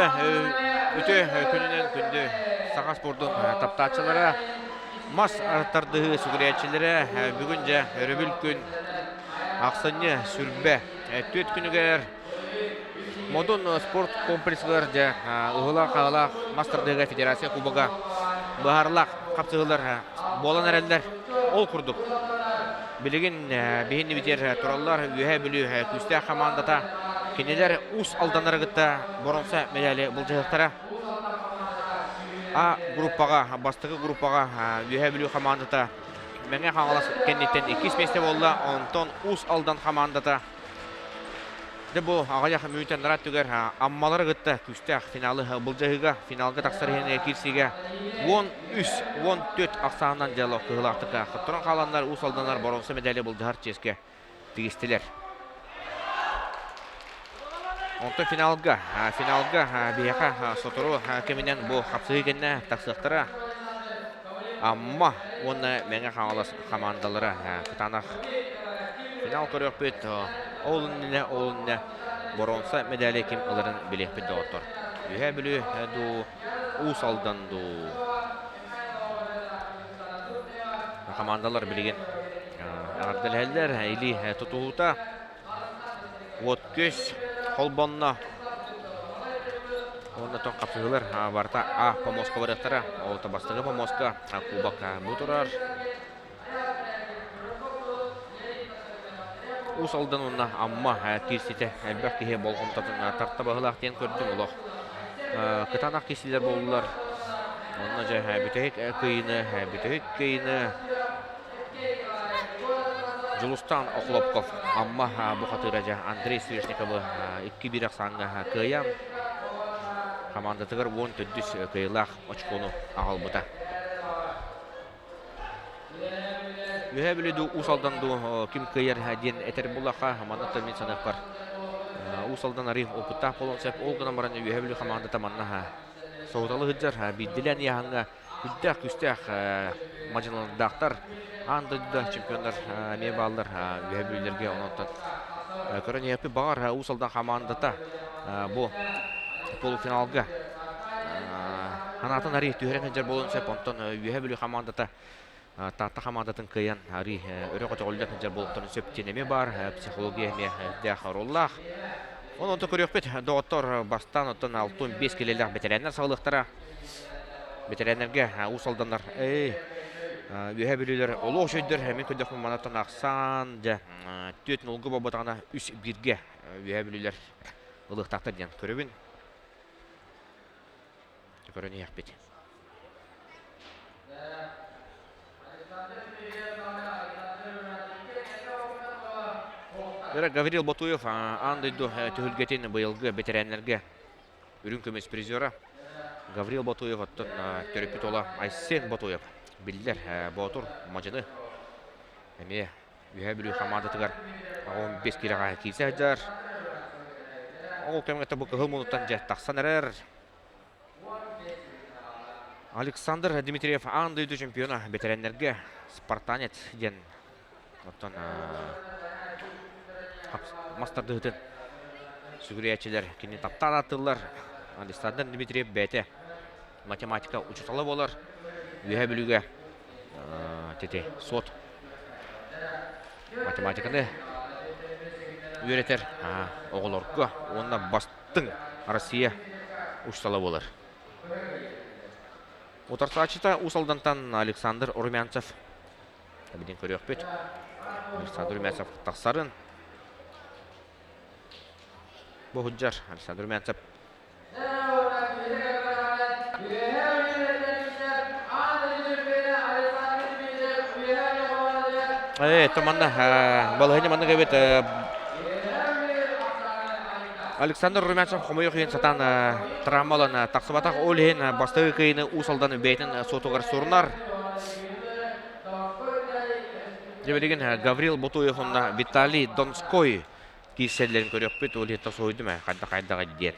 Үтүө күнүнэн күндү саха спордун таптааччылара, мас тардыһыы сүгүрүйээччилэрэ бүгүн дьэ өрөбүл күн ахсынньы сүрбэ түөрт күнүгэр Модун спорт комплексыгар дьэ ыһылаах-хаһылаах мас тардыһыыга федерация кубога быһаарылаах хапсыһыылар буолан эрэллэр. Ол курдук билигин биһинни битиэр тураллар Үөһээ Бүлүү күүстээх хамаандата кинилэр Уус Алданнары кытта боруонса медали былдьаһыахтара. А группаҕа бастакы группаҕа Үөһээ Бүлүү хамаандата Мэҥэ Хаҥалас кэнниттэн иккис миэстэ буолла, онтон Уус Алдан хамаандата Дьэ бу аҕыйах мүнүүтэ анараа өттүгэр Аммалары кытта күүстээх финалы былдьаһыыга финалга тахсар иһин киирсиигэ 13-14 ахсаанынан дьыала кыһылаахтык хотторон хааланнар Уус Алданнар боруонса медали былдьаһар чиэскэ тигистилэр. Онтон финалга, финалга биһиэхэ сотору кэминэн бу хапсыһыы кэннэ тахсыахтара. Амма уонна Мэҥэ Хаҥалас хамаандалара кытаанах финал көрүөхпүт. Ол иннинэ, ол иннинэ боруонса медали ким ыларын билиэхпит доҕоттор. Үһээ Бүлүү дуу, Уус Алдан дуу. Хамаандалар билигин эҕэрдэлэһэллэр. Илии тутуһуута Уот-күөс холбонно. Уонна тон хапсыһыылар барыта А помоска барыахтара. Ол бастакы помоска кубок бу турар. Уус Алдан уонна Амма киирситэ элбэх киһи болҕомтотун тарта баһылаах диэн көрдүм олох. Кытаанах киирсилэр буоллулар. Онно дьэ бүтэһик кыйыны, бүтэһик кыйыны Дьулустаан Охлопков Амма бухатыыра дьэ Андрей Свешниковы 2-1 ахсааҥҥа кыайан хамаандатыгар 14 кыайыылаах очкону аҕалбыта. Үөһээ Бүлүү дуу, Уус Алдан дуу ким кыайар диэн этэр буллахха, манна мин саныахпар Уус Алдан арыы опыттаах буолуон сөп. Ол гынан баран Үөһээ Бүлүү хамаандата манна соһуталы сылдьар. Биирдилээн ыйааһыҥҥа Үрдээх күүстээх мадьыналардаахтар аан дойдуга чемпионнар эмиэ бааллар үөһэ бүлүүлэргэ онон көрөн иһэппит баҕар Уус Алдан хамаандата бу полуфиналга ханаатын арыы түһэрэн сылдьар буолуон сөп онтон Үөһэ Бүлүү хамаандата Таатта хамаандатын кыайан арыы өрө көтөҕүллэн сылдьар буолуохтарын сөп диэн эмиэ баар психология эмиэ үрдээх оруоллаах онон көрүөхпүт доҕоттор бастаан оттон 65 килэлээх бэтэрээннэр саҕалыахтара Бэтэрээннэргэ Уус Алданнар Үөһээ Бүлүүлэр олох үчүгэйдэр мин көрдөхпүн манаттан ахсаан дьэ түөрт нолга буолбатаҕына үс бииргэ Үөһээ Бүлүүлэр ылыахтаахтар диэн көрөбүн. Көрөн иһиэхпит. Гаврил Ботуев аан дойду түһүлгэтин быйылгы бэтэрээннэргэ үрүҥ көмүс призера Гаврил Ботуев оттон төрөппүт уола Айсен Ботуев биллэр Боотур мадьыны эмиэ Үөһээ Бүлүү хамаандатыгар 15 киилэҕэ киирсэ сылдьар. Ол кэмҥэ бу кыһыл мунуттан дьэ тахсан эрэр. Александр Дмитриев аан дойду чемпиона бэтэрээннэргэ спартанец диэн оттон мас тардыһыытын сүгүрүйээччилэр кинини таптаан ааттыыллар. Александр Дмитриев бэйэтэ математика учуутала буолар. Үөһээ Бүлүүгэ тити суот математиканы үөрэтэр оҕолорго уонна бастыҥ Россия учуутала буолар. Утарсааччыта Уус Алдантан Александр Румянцев Эбитин көрүөхпүт. Александр Румянцев тахсарын. Бу сылдьар Александр Румянцев. Э, манна балаһыня маннык эбит Александр Румянцев хомойуох иһин сатаан травмалан тахсыбатах ол иһин бастакы кыайыыны Уус Алдан бэйэтин суотугар сурунар. Дьэ билигин Гаврил Ботуев уонна Виталий Донской киирсэллэрин көрүөхпүт. Ол иһиттэн соһуйдум ээ, хайдах-хайдаҕый диэн.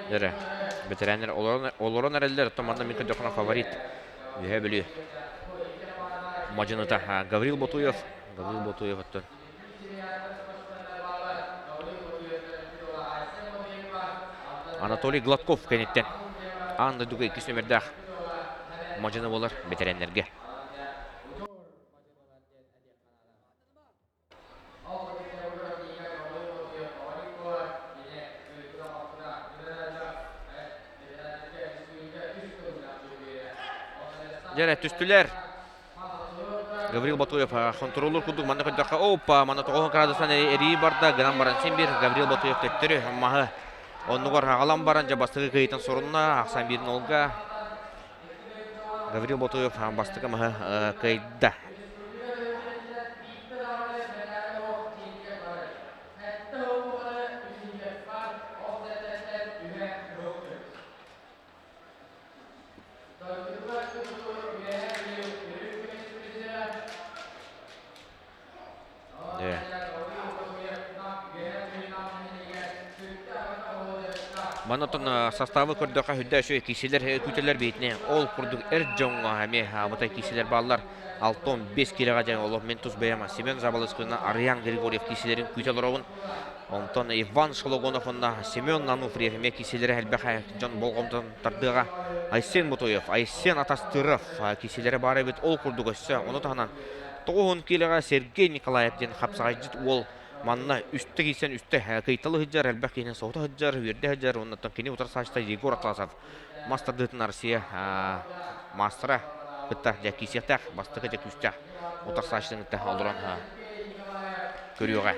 Эрэ, бэтэрээннэр олорон, олорон эрэллэр, оттон манна мин көрдөххүнэ фаворит Үөһээ Бүлүү мадьыныта Гаврил Ботуев. Гаврил Ботуев оттон Анатолий Гладков кэнниттэн аан дойдуга иккис нүмердээх мадьыны буолар бэтэрээннэргэ. Дьэ түстүлэр. Гаврил Ботуев хонтуруоллуур курдук манна көрдөххө, опа, манна 9 градустан эрии барда, гынан баран син биир Гаврил Ботуев төттөрү маһы оннугар аҕалан баран дьэ бастакы кыйытын сурунна, ахсан биир нолга Гаврил Ботуев бастакы маһы кыайда. Манна составы көрдөххө үрдэ үчүгэй киисилэр күүтэллэр биитини ол курдук эр дьоҥҥо эмиэ абытай киисилэр бааллар. 65 киилэҕэ дьэ олох мин тус бэйэм Семен Заболоцкийна Арыйаан Григорьев киисилэрин күүтэ олоробун. Онтон Иван Шологонов уонна Семен Ануфриев эмиэ киисилэрэ элбэх дьон болҕомтотун тардыаҕа. Айсен Ботуев, Айсен Атастыров киисилэрэ баар эбит. Ол курдук өссө ону таһынан 90 киилэҕэ Сергей Николаев диэн хапсаҕайдьыт уол манна үстэ киирсэн үстэ кыйталы сылдьар, элбэх киһини соһута сылдьар, үөрдэ сылдьар. Оннуттан кини утары саачта Егор Атласов мас тардыытын Россия маастара кытта дьэ киирсиэхтээх, бастакы дьэ күүстээх утарсааччытын кытта олорон көрүөҕэ.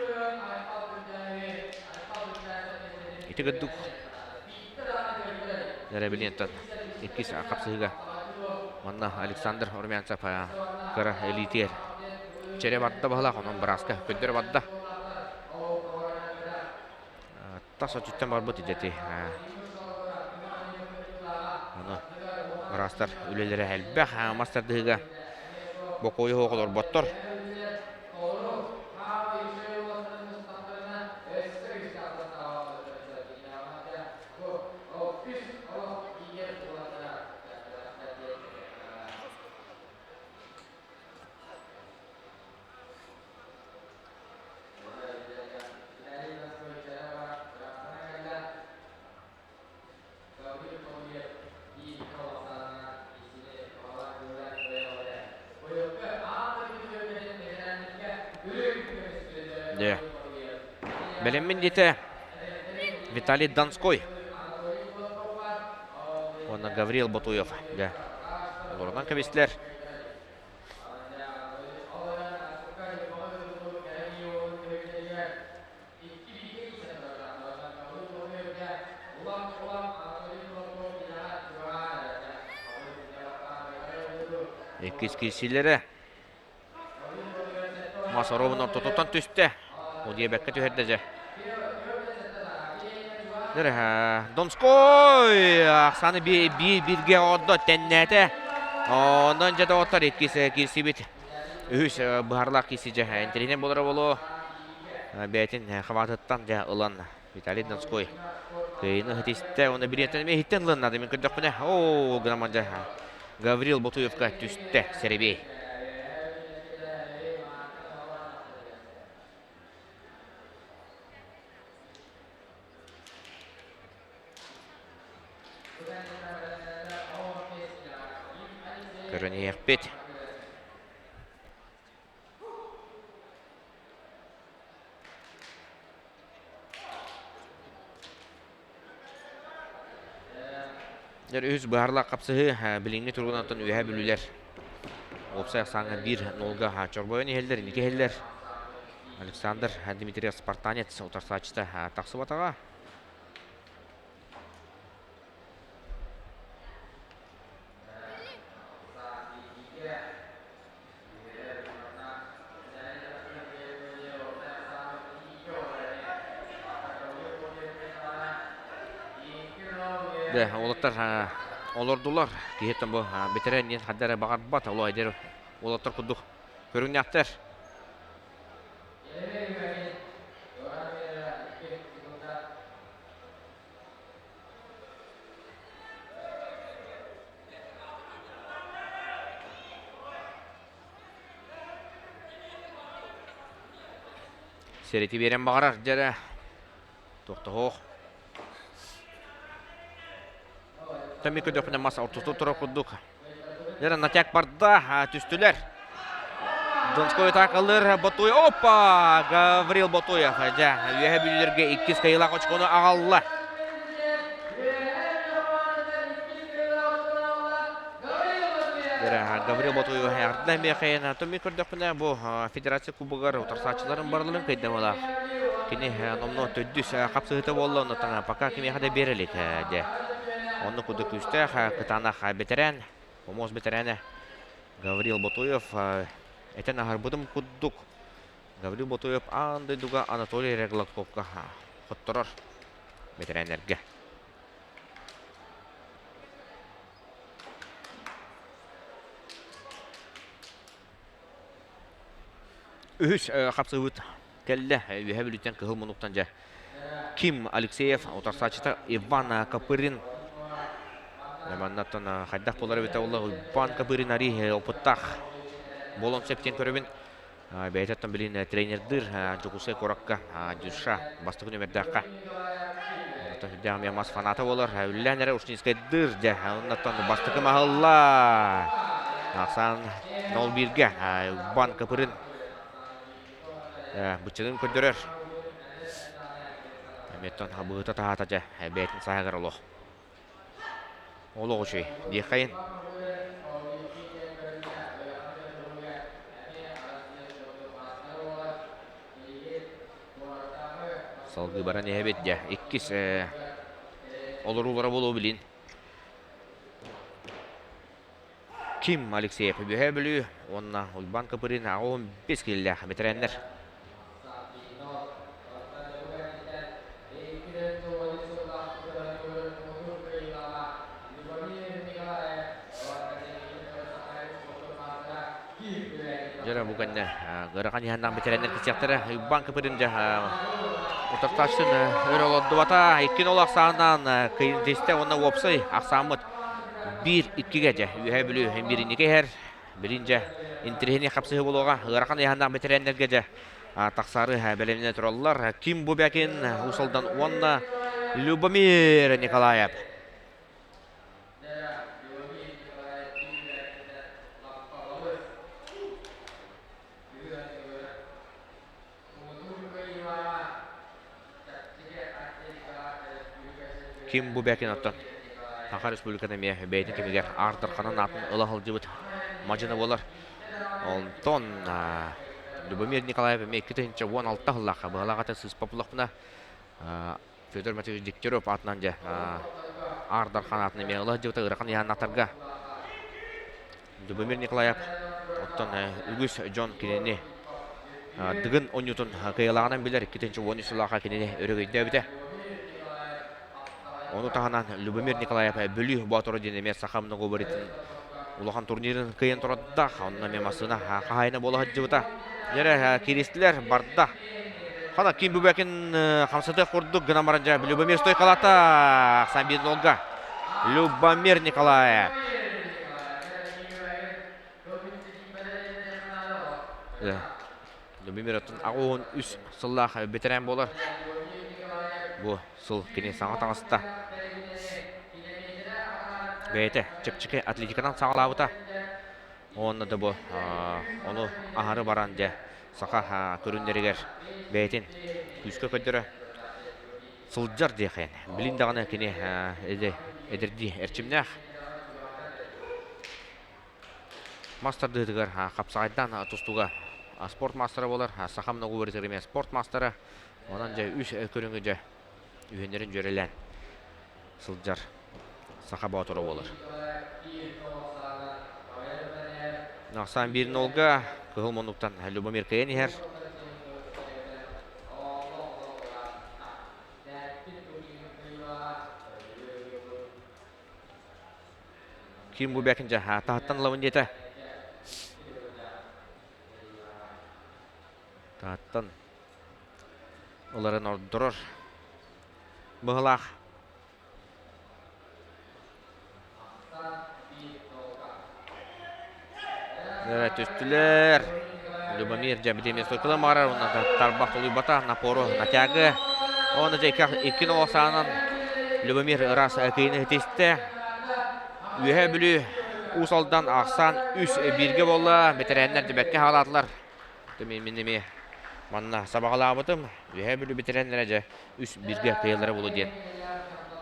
Ити курдук Эрэбилиэнтэн иккис хапсыһыыга манна Александр Румянцев кыра элитигэр чэрэ барда баһылаах, онон бырааска көрдөрө барда. Тас өттүттэн барбыт идети. Ону быраастар үлэлэрэ элбэх, мас тардыһыыга бокуойу суох олорботтор. Дьэ, бэлэммин диэтэ Виталий Донской уонна Гаврил Ботуев. Дьэ, олорунан кэбистилэр. Иккис киирсиилэрэ мас оруобун ортотуттан түстэ. Ол диэбэккэ түһэрдэ дьэ. Донской ахсааны биир-бииргэ оҕордо, тэннээтэ. Онон дьэ доҕоттор иккис киирсибит. Үһүс быһаарылаах киирси дьэ интэриэһинэй буолара буолуо. Бэйэтин хабаатыттан дьэ ылан Виталий Донской кыайыыны ситистэ. Уонна бириэнтэн эмиэ иһиттэн ылан наада мин көрдөхпүнэ. Оо, гынан дьэ Гаврил Ботуевка түстэ сэрэбиэй. Көрөн иһиэхпит. Дьэр үһүс быһаарылаах хапсыһыы билиҥҥи туругунан үөһэ бүлүүлэр уопсай ахсааҥҥа биир нолга чорбойон иһэллэр, инники иһэллэр. Александр Дмитриев спартанец утарсааччыта тахсыбатаҕа. Дьэ, уолаттар олордулар. Киһиттэн бу бэтэрээн диэн ханна эрэ баҕарбат, ол эдэр уолаттар курдук көрүҥнээхтэр. Сэрити биэрэн баҕарар дьэрэ тохтоһуох. Тами көдөхүнэ мас ортоту турар курдук. Дьэрэ натяк барда, түстүлэр. Донской атаакалыыр Ботуев. Опа! Гаврил Ботуев. Дьэ, үөһэ бүлүүлэргэ иккис кыайыылаах очкону аҕалла. Гаврил Ботуев эҕэрдэ миэхэ Томми көрдөхпүнэ бу федерация кубогар утарсааччыларын барыларын кыйдамалаах. Кини номнуо төрдүс хапсыһыта буолла, оннуттан пока кимиэхэ да биэрэ илик дьэ. Оннук курдук күүстээх, кытаанах бэтэрээн, хомуос бэтэрээнэ Гаврил Ботуев этэн аһарбытым курдук Гаврил Ботуев аан дойдуга Анатолий Регладковка хотторор бэтэрээннэргэ. Үһүс хапсыһыыбыт кэллэ. Үөһэ Бүлүүттэн Кыһыл Муннуктан дьэ Ким Алексеев утарсааччыта Иван Копырин. Маннаттан хайдах буолар эбитэ буолла Иван Копырин арий опыттаах буолуон сөп диэн көрөбүн. Бэйэтэ билин тренердыыр Дьокуускай куоракка Дюша бастакы нүмердээххэ. Онтон үрдээх мас фаната буолар. Үллээн эрэ Ушницкайдыыр дьэ. Оннуттан бастакы маһылла. Ахсаан 0-1-гэ Иван Копырин быччыгын көрдөрөр. Эмиэттэн быһыта таһаата дьэ бэйэтин сааһыгар олох. Олох үчүгэй диэххэйин. Салгыы баран иһэбит дьэ. Иккис олоруулара буолуо билин. Ким Алексеев Үөһээ Бүлүү уонна Уйбаан Копырин 85 киилэлээх бэтэрээннэр. Дьэ бу кэннэ ыарахан иһэннээх бэтэрээннэр кисиэхтэрэ. Уйбаан Копырин дьэ утарсааччытын өр олордубата. Иккин ол ахсаанынан кыйын уонна уопсай ахсааммыт Биир иккигэ дьэ Үөһээ Бүлүү бииринники иһэр. Билин дьэ интэриэһинэй хапсыһыы буолуоҕа. Ыарахан ыйааһыннаах бэтэрээннэргэ дьэ тахсаары бэлэмнэнэ тураллар. Ким Бубякин, Уус Алдан уонна Любомир Николаев. Ким Бубякин оттон Саха Республикатын эмиэ бэйэтин кэмигэр Аар Дарханын аатын ыла сылдьыбыт мадьыны буолар. Онтон Любомир Николаев эмиэ 2016 сыллаахха быһалаах аты сыыспа буллахпына Федор Матвеевич Дегтярев аатынан дьэ Аар Дархан аатын эмиэ ыла сылдьыбыта ыарахан ыйааннахтарга Любомир Николаев оттон үгүс дьон кинини Дыгын оонньуутун кыайыылааҕынан билэр 2013 сыллаахха кинини өрөгөйдөөбүтэ. Ону таһынан Любомир Николаев Бүлүү Боотура диэн эмиэ саха многоборьетын улахан турнирын кыайан турардаах. Онно эмиэ массыына хаһаайына буола сылдьыбыта. Дьэрэ кииристилэр, барда. Хана Ким Бубякин хамсатыах курдук гынан баран дьэ Любомир стойкалата Самбинолга. Любомир Николаев. Любомир оттон 83 сыллаах бэтэрээн буолар. Бу сыл кини саҥа таҕыста. Бэйэтэ чэпчэки атлетиканан саҕалаабыта. Уонна да бу ону аһары баран дьэ саха көрүҥнэригэр бэйэтин күүскэ көрдөрө сылдьар диэхин. Билин даҕаны кини эдэрдии эрчимнээх. Мас тардыытыгар хапсаҕайдаан тустууга спорт маастара буолар. Саха многоборьетыгар эмиэ спорт маастара. Онон дьэ үс көрүҥү дьэ үһүннэрин дьүөрэлээн сылдьар саха боотура буолар. Ахсаан биир нолга кыһыл муннуктан Любомир кыайан иһэр. Ким Бубякин дьэ таһыттан ылабын диэтэ. Таһыттан ыларын ордорор быһылаах. Түстүлэр. Любомир дьэ битиэмэ стойкалар маарар уонна тарбах толуйбата напору натягы. Оны дьэ икки нолосаанан Любомир ыраас кыйыны хитистэ. Үөһэ Бүлүү Уус Алдан ахсаан үс бииргэ буолла. Бэтэрээннэр дьэбэккэ хаалаатылар. Мин эмиэ манна сабаҕалаабытым. Үөһэ Бүлүү бэтэрээннэрэ дьэ үс бииргэ кыайаллара буолуо диэн.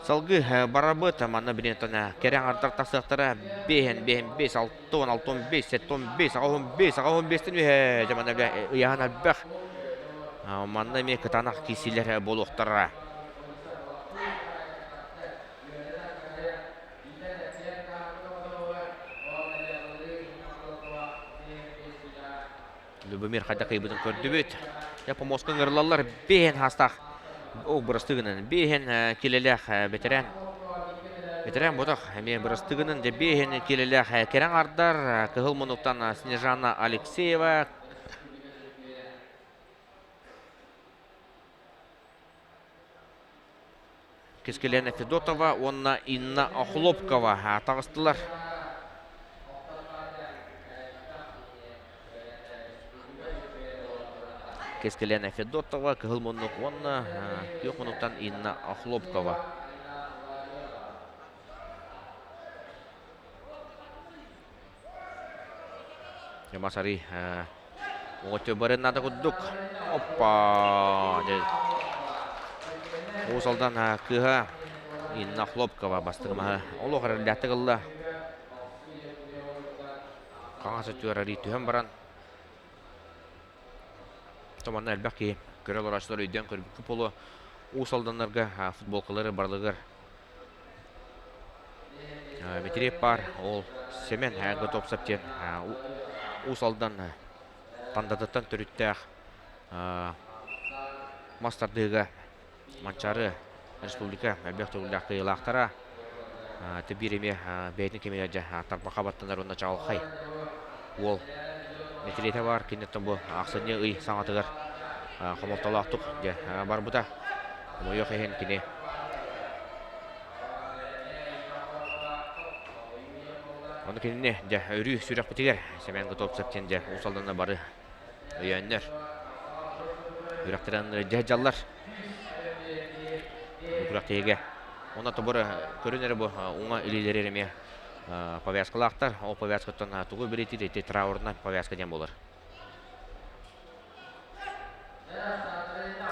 Салгыы барабыт. Манна билинтэн кэрэ аҥардар тахсыахтара. Биэһэн, биэһэн, бес, алтон, алтон, бес, сеттон, бес, аҕаһын, бес, аҕаһын, бестен үһэ. Дьэ манна ыйаһан элбэх. Манна эмиэ кытаанах киирсиилэр буолуохтара. Любомир хайдах кыйбытын көрдүбүт. Дьэ помоска ыҥырылаллар биэһин хаастаах о бырастыгынан биэһин килэлээх бэтэрээн бэтэрээн ботох эмиэ бырастыгынан дьэ биэһин килэлээх кэрэ аҥардар кыһыл муннуктан Снежана Алексеева Кискилена Федотова уонна Инна Охлопкова таҕыстылар. Кискилена Федотова, Кыһыл муннук уонна Күөх муннуктан Инна Охлопкова. Масари оҥоччу барын наада курдук. Оппа! Уус Алдан кыыһа Инна Хлопкова бастыгымаһы олох эрэллээхтик ылла. Хаҥас өттүгэр арыы түһэн баран томанна элбэх киһи көрө олорооччулар өйдөөн көрбүккэ буолуо. Уус Алданнарга футболкалары барылыгар Митириэп баар, ол Сэмэн Готовцев диэн Уус Алдан Тандатыттан төрүттээх мас тардыыга Манчаары республика элбэх төгүллээх кыайыылаахтара. Биир эмиэ бэйэтин кэмигэр дьэ тарбахха баттанар уонна чаҕылхай уол мэтириэтэ баар. Киниттэн бу ахсынньы ый саҥатыгар хомолтолоохтук дьэ барбыта. Хомойуох иһин кини Ону кинини дьэ өрүү сүрэхпитигэр Сэмэн Готовцев диэн дьэ Уус Алданна бары өйөөннөр үрэхтэрин дьаһдьаллар күрэхтэһиигэ. Онно тобор көрүн эрэ бу уҥа илиилэригэр эмиэ повязкалаахтар. Ол повязкаттан тугу бэлиэтиир ити траурнай повязка диэн буолар.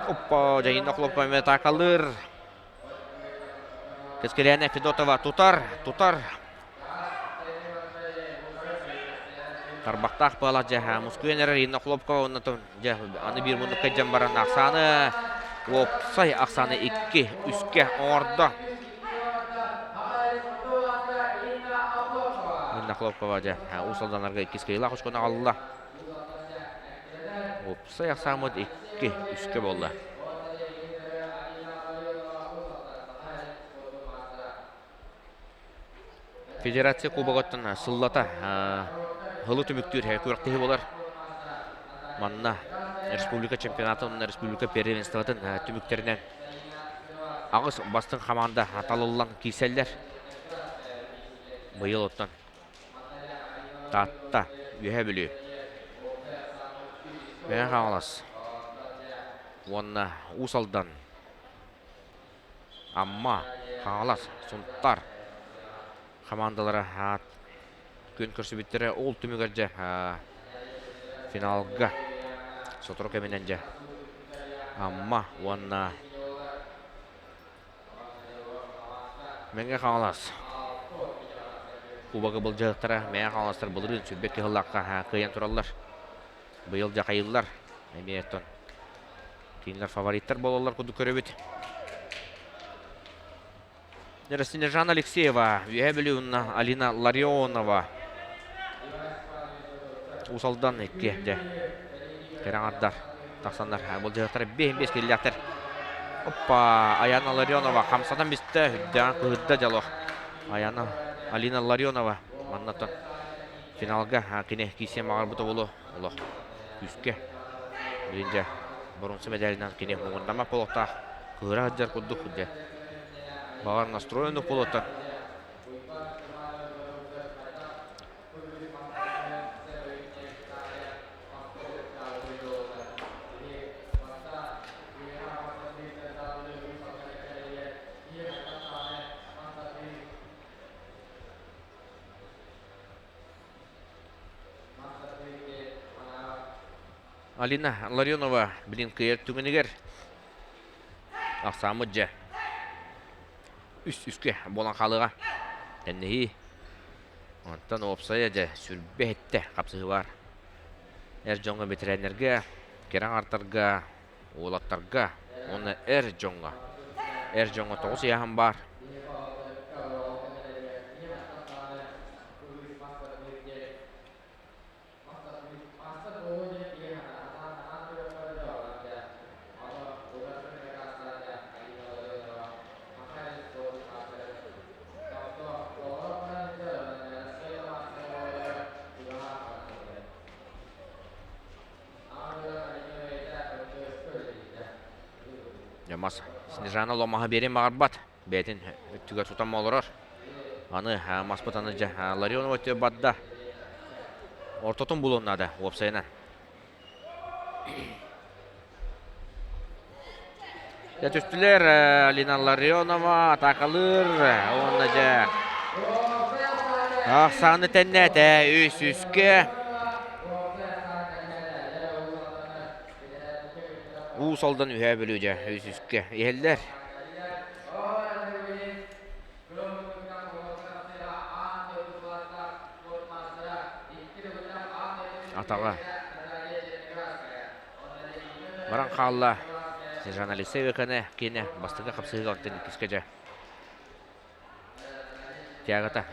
Оппа, дьайынна хлопка эмиэ атаакалыыр. Кэскилээнэ Федотова тутар, тутар. Тарбахтаах баалах дьэ мускуйан эрэр Инна Хлопкова уонна дьэ аны биир муннукка дьэн баран ахсааны уопсай ахсааны икки үскэ оҥордо. Инна Хлопкова дьэ Уус Алданарга иккис кыайыылаах очкону аҕалла. Уопсай ахсааммыт икки, үскэ буолла. Федерация Кубогыттан сыллата сылы түмүктүүр күрэхтэһии буолар. Манна республика чемпионатын уонна республика первенствотын түмүктэринэн аҕыс бастыҥ хамаанда талыллан киирсэллэр. Быйыл оттон Таатта, Үөһээ Бүлүү, Мэҥэ Хаҥалас уонна Уус Алдан, Амма, Хаҥалас, Сунтаар хамаандалара күөн көрсүбүттэрэ. Ол түмүгэр дьэ финалга сотору кэминэн дьэ Амма уонна Мэҥэ Хаҥалас Кубогы былдьаһыктара Мэҥэ Хаҥаластар былырыын сүүрбэ кыһыллаахха кыайан тураллар. Быйыл дьахайыллар. Эмиэ оттон кинилэр фавориттар буолаллар курдук көрөбүт. Снежана Алексеева, Үөһээ Бүлүү уонна Алина Ларионова. Уус Алдан икки дьэ кэрэ аҥардар тахсаннар былдьаһыктара биэһин биэс киллээхтэр. Оппа, Аяна Ларионова хамсатан бистэ, үрдээн кыһырда дьоло. Аяна Алина Ларионова маннаттан финалга кини киирсиэн баҕарбыта буолуо олох күүскэ. Билин дьэ боруонса мэдээлинэн кини муҥурдаммат буолуохтаах. Кыыра сылдьар курдук дьэ. Баҕар настрой оннук буолуоттар. Алина Ларионова билин кыайар түгэнигэр ахсааммыт дьэ үс үскэ буолан хаалыаҕа. Тэнниһии. Онтон уопсайа дьэ сүрбэ иһиттэ хапсыһыы баар. Эр дьоҥҥо бэтэрээннэргэ, кэрэ аҥартарга, уолаттарга уонна эр дьоҥҥо. Эр дьоҥҥо тоҕус ыйааһын баар. Мас Снежана ломаһа биэриэн баҕарбат. Бэйэтин өттүгэр тутан олорор. Аны маспыт аны дьэ Ларионова өттүгэр барда. Ортотун булуон наада уопсайынан. Дьэ түстүлэр Алина Ларионова атаакалыыр уонна дьэ ахсааны тэннээтэ үс үскэ. Уус Алдан Үһээ Бүлүү дьэ үс үскэ иһэллэр. Атаҕа баран хаалла. Сержант Алексей Векане киэнэ бастакы хапсыһыыга онтон иккискэ дьэ Тягата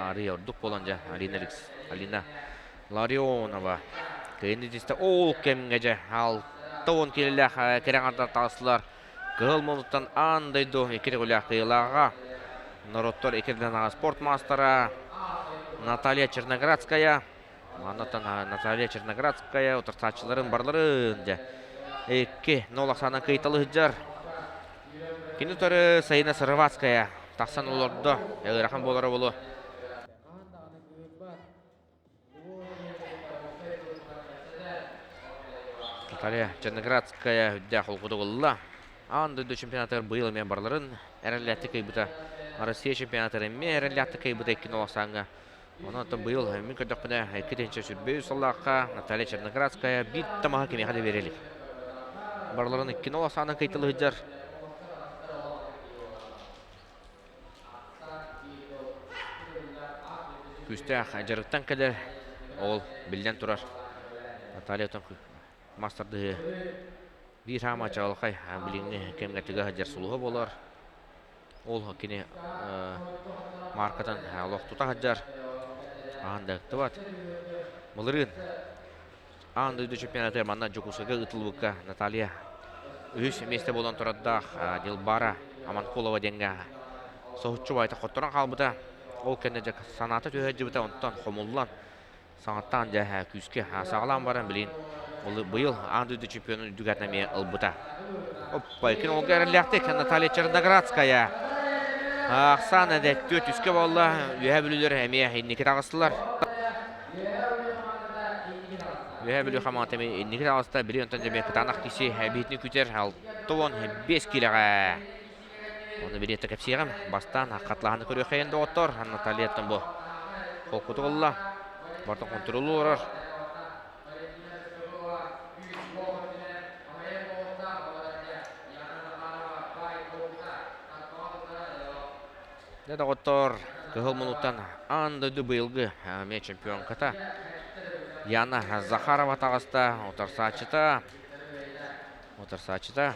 арый ордук буолан дьэ Алина Алина Ларионова кыайын дистэ ол кэмҥэ дьэ 60 киилэлээх кэрэ аҥардар таҕыстылар. Кыһыл муннуктан аан дойду икки төгүлээх кыайыылааҕа, норуоттар иккирдэнэҕэ спорт маастара Наталья Черноградская. Маннаттан Наталья Черноградская утарсааччыларын барыларын дьэ 2-0 ахсаанан кыайталы сылдьар. Кини утары Саина Сыроватская тахсан олордо. Ыарахан буолара буолуо. Наталья Черноградская үрдээх холкутук ылла. Аан дойду чемпионатыгар быйыл эмиэ барыларын эрэллээхтик кыайбыта. Россия чемпионатыгар эмиэ эрэллээхтик кыайбыта икки нолосааҥҥа. Онон быйыл мин көрдөхпүнэ 2023 сыллаахха Наталья Черноградская биир тамаһы кимиэхэ да биэрэ илик. Барыларын икки нолосаанан кыйтылы сылдьар. Күүстээх дьарыктан кэлэр ол биллэн турар Наталья мастардыһы биир хаама чаҕылхай билиҥҥи кэмҥэ тыга сылдьар сулуһа буолар. Ол кини мааркатын олох тута сылдьар, аан да ыктыбат. Былырыын аан дойду чемпионата манна Дьокуускайга ыытыллыбыкка Наталья үһүс миэстэ буолан турардаах Дилбара Аманкулова диэҥҥэ соһуччу баайта хотторон хаалбыта. Ол кэннэ дьэ санаата түһэ сылдьыбыта, онтон хомуллан саҥаттаан дьэ күүскэ саҕалаан баран билин быйыл аан дойду чемпионун үрдүк аатын эмиэ ылбыта. Оппа, иккин олга эрэллээхтик Наталья Черноградская. Ахсаан эдэ түөрт үскэ буолла. Үөһэ бүлүүлэр эмиэ инники таҕыстылар. Үөһэ Бүлүү хамаата эмиэ инники таҕыста. Били онтон дьэ кытаанах киси биһитини күтэр 65 киилэҕэ. Ону билиэтэ кэпсиэҕим. Бастаан хатылаһаны көрүөххэйин доҕоттор. Натальяттан бу холкутук ылла. Бартан хонтуруолу олорор. Дьэ, доҕоттоор, кыһыл мунуттан аан дойду быйылгы эмиэ чемпионката Яна Захарова таҕыста. Утарсааччыта, утарсааччыта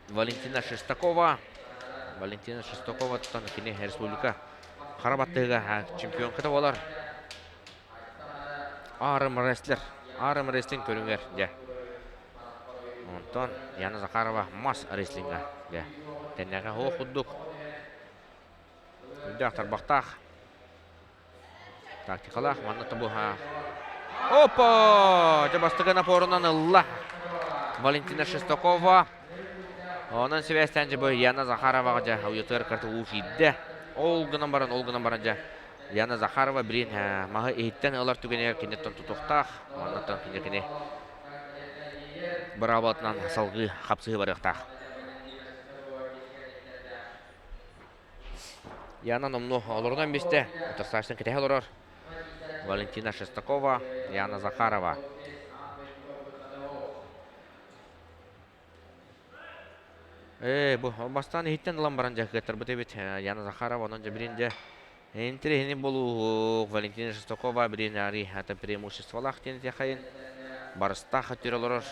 Валентина Шестакова. Валентина Шестакова тутан кини республика хара баттыга чемпионката буолар. Арм рестлер, арм рестлинг көрүҥэр дьэ. Онтон Яна Захарова мас рестлинга дьэ. Тэннэҕэ оһох курдук. Үрдээх тарбахтаах. Тактикалаах манна тобуһа. Опа! Дьэ бастакы напорунан ылла. Валентина Шестакова. Онон сибээстээн дьэ бу Яна Захароваҕа дьэ уйатыгар карта уу киирдэ. Ол гынан баран, ол гынан баран дьэ Яна Захарова билин маһы иһиттэн ылар түгэнигэр киниттэн тутуохтаах. Оннуттан кини кини быраабылатынан салгыы хапсыһыы барыахтаах. Яна номнуо олорунан бистэ. Утарсааччытын кэтэһэ олорор. Валентина Шестакова, Яна Захарова. Ээ, бу бастаан иһиттэн ылан баран дьэ кыаттарбыт эбит Яна Захарова, онон дьэ билин дьэ интэриэһинэй буолууһук Валентина Шестакова билин ари ата преимуществолаах диэн этиэххэйин барыстаах өттүгэр олорор.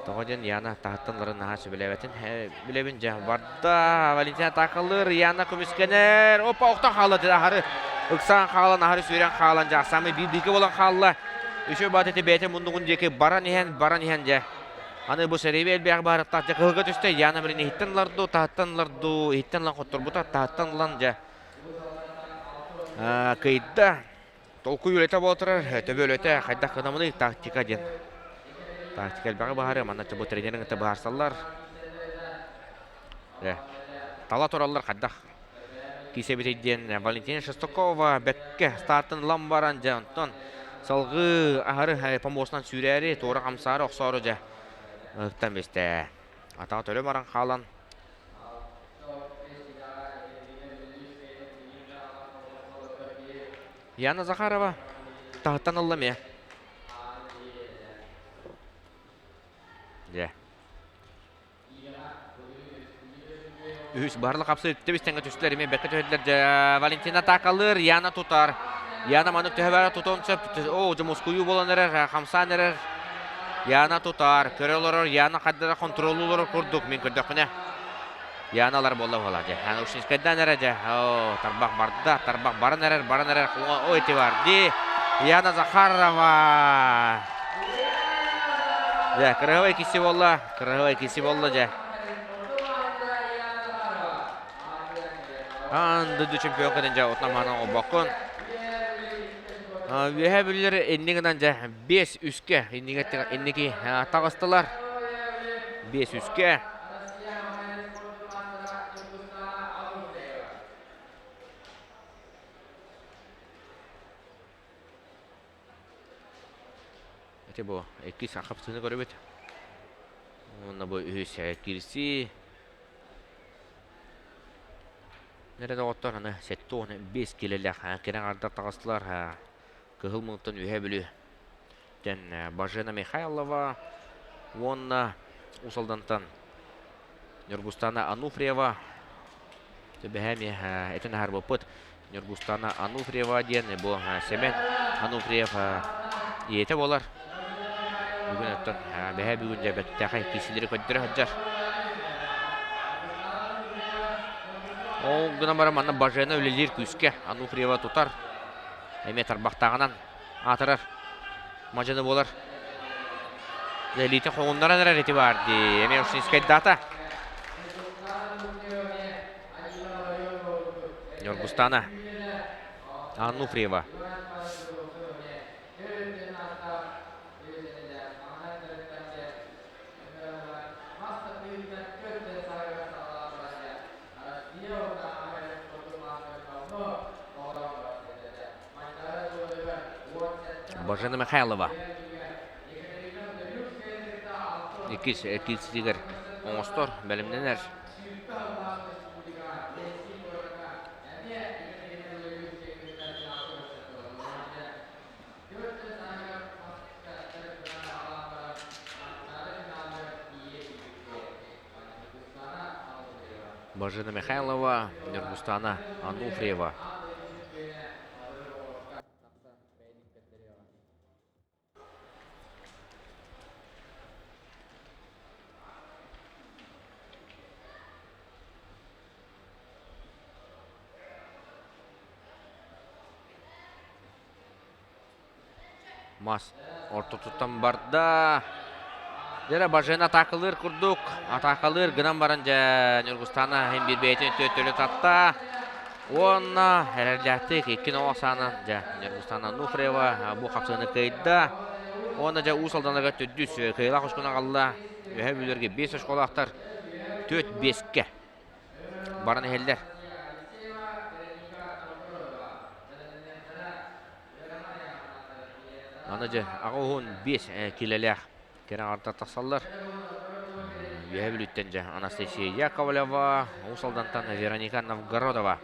Тоҕо диэн Яна таһыттан ыларын наһаа сөбүлээбэтин билэбин дьэ барда Валентина атаакалыыр Яна көмүскэнэр опа охтон хаалла аһары ыксаан хаалан аһары сүүрэн хаалан дьэ самый биир бииргэ буолан хаалла үчүгэй баат ити бэйэтин муннугун диэки баран иһэн баран иһэн дьэ Аны бу сэрииби элбэх баарыттаах дьэ кыһылга түстэ Яна билин иһиттэн ылар дуу, таһыттан ылар дуу, иһиттэн ылан хотторбута, таһыттан ылан дьэ кыйда. Толкуй үлэтэ буола турар, төбө үлэтэ хайдах гынамыный тактика диэн. Тактика элбэҕи быһаарыа, манна бу тренерин кытта быһаарсаллар. Тала тураллар хайдах киисэбитий диэн Валентина Шестакова бэккэ стартын ылан баран дьэ онтон салгыы аһары помостан сүүрээри туора хамсаары охсоору дьэ ыһыктан бистэ. Атаҕа төлө баран хаалан Яна Захарова таһыттан ылла эмиэ. Дьэ. Үһүс барлы хапсы тэбис-тэҥҥэ түстүлэр, эмиэ бэккэ түһэрдилэр. Дьэ, Валентина атаакалыыр, Яна тутар. Яна маннык төһө бара тутуон сөп. Оо, дьэ мускуйуу буолан эрэр, хамсаан эрэр. Яна тутар, көрө олорор, Яна хайдара хонтуруоллуу олорор курдук, мин көрдөхпүнэ. Яна алар буолла буола дьэ. Яна Ушинскайдан эрэ дьэ. Оо, тарбах барда, тарбах баран эрэр, баран эрэр. Ой, ити бар ди. Яна Захарова. Дьэ, кыраһыбай киси буолла. Кыраһыай киси буолла дьэ. Аан дойду чемпион кэлэн дьэ отнамаанан оҥорбоккун. Үөһээ Бүлүүлэр иннигинэн дьэ 5-3-кэ инники таҕыстылар. 5-3-кэ. Ити бу иккис хапсыыны көрөбүт. Уонна бу үһүс киирсии. Нэрэ доҕоттор аны 75 килэлээх кэрэ аҥардар таҕыстылар. Кыһыл муҥтан Үһээ Бүлүү тэн Бажена Михайлова уонна Уус Алдантан Ньургустана Ануфриева Төбөһө эмиэ этэн аһарбыппыт. Ньургустана Ануфриева диэн бу Сэмэн Ануфриев ийэтэ буолар. Бүгүн оттон бэһэ бүгүн дьэ бэттээхэй киисилэри көрдөрө сылдьар. Ол гынан баран манна Бажена үлэлиир күүскэ Ануфриева тутар. Эмиэ тарбахтааҕынан аатырар мадьыны буолар. Элиитэ хоҥуннаран эрэр ити баар дии. Эмиэ Ушинскайдаата. Ньургустана Ануфриева. Бажена Михайлова. Иккис киирсиитигэр оҥостор, бэлэмнэнэр. Бажена Михайлова, Нюргустана Ануфриева. Мас ортотуттан барда. Дьэ Бажена атаакалыыр курдук. Атаакалыыр гынан баран дьэ Ньургустана иһин биир бэйэтин өттүгэр төлө татта. Уонна эрэллээхтик икки ноҕо саанан дьэ Ньургустана Нуфрева бу хапсыаны кыайда. Уонна дьэ Уус Алданага төрдүс кыайыылаах очкону аҕалла. Үөһээ Бүлүүлэргэ биэс очколаахтар түөрт биэскэ баран иһэллэр. Аны дьэ 85 килэлээх кэрэ аҥардар тахсаллар. Үөһээ Бүлүүттэн дьэ Анастасия Яковлева, Уус Алдантан Вероника Новгородова.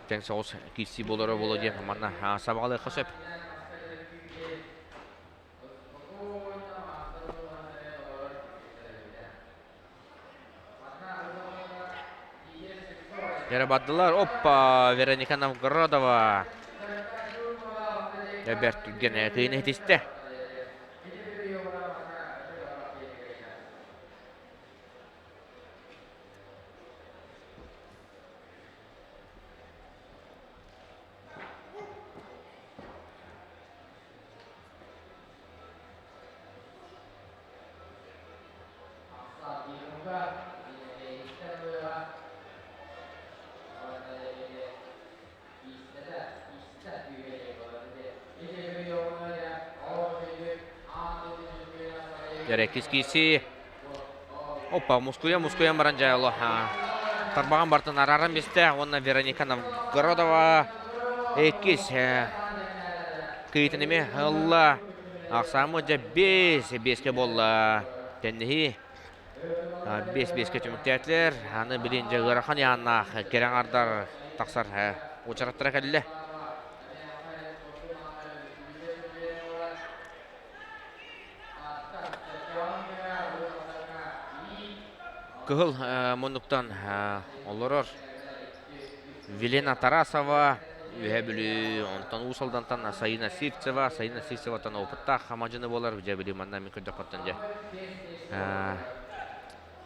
Тэҥ соҕус киирсии буолара буолуо диэн манна сабаҕалыахха сөп. Дьэрэ бардылар. Оппа! Вероника Новгородова. Бэрт түргэн тыын иһитистэ. Дьэрэ киси. Опа, мускуйа мускуйан баран дьайыло. Тарбаҕан бартын арааран бистэ уонна Вероника Новгородова иккис кыйтын эми ылла. Ахсааммыт дьэ 5-5-кэ буолла. Тенниһи 5-5-кэ түмүктээтилэр. Аны билин дьэ ыарахан яаннаах кэрэ аҥардар тахсар уочараттара кэллэ. Кыһыл муннуктан олорор Вилена Тарасова, Үөһээ Бүлүү, онтон Уус Алдантан Саина Сивцева, Саина Сивцеваттан опыттаах хамадьыны буолар, дьэ били манна мин көрдөхпөттөн дьэ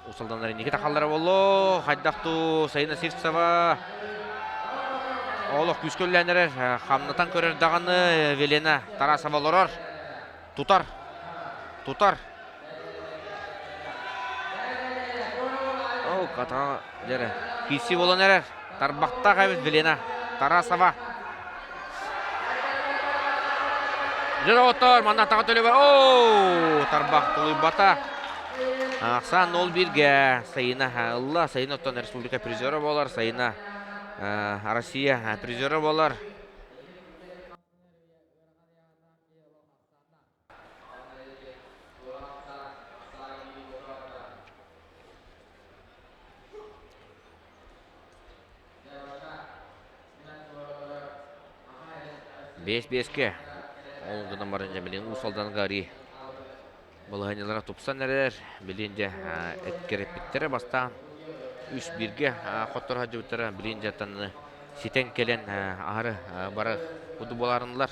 Уус Алданнар инники тахаллара буоллу, хайдах туу Саина Сивцева олох күүскэ үллээн эрэр, хамнатан көрөр даҕаны Велена Тарасова олорор, тутар, тутар. Оо, ката дьэрэ. Киси буолан эрэр. Тарбахтаах эбит Велена Тарасова. Дьэ доҕоттор, манна атаҕа төлөбөр. Оо, тарбах тулуйбата. Ахсаан 0-1-гэ Саина ылла. Саина оттон республика призера буолар. Саина Россия призера буолар. Биэс-биэскэ ол гынан баран дьэ билигин Уус Алданга арыы балаһыанньалара тупсан эрэр. Билигин дьэ эккирэппиттэрэ бастаан үс бииргэ хотторо сылдьыбыттара. Билигин дьэ ситэн кэлэн аһары бары курдук буолаарынылар.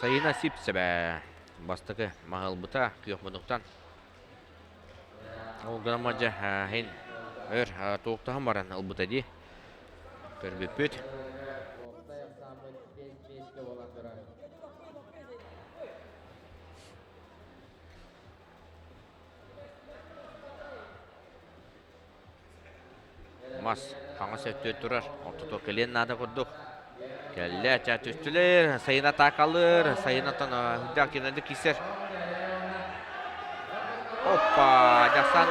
Сайына Сипсэбэ бастакы маһылбыта күөх муннуктан. Ол гынан мадьа иһин өр туохтаһан баран ылбыта дии. Көрбүппүт. Мас хаҥас өттүгэр турар, ортотугар кэлиэн наада курдук. Кэллэ, чаа түстүлэр, сайын атаакалыыр, сайын оттон үрдээх кинилэрди киирсэр. Оппа, Дьасан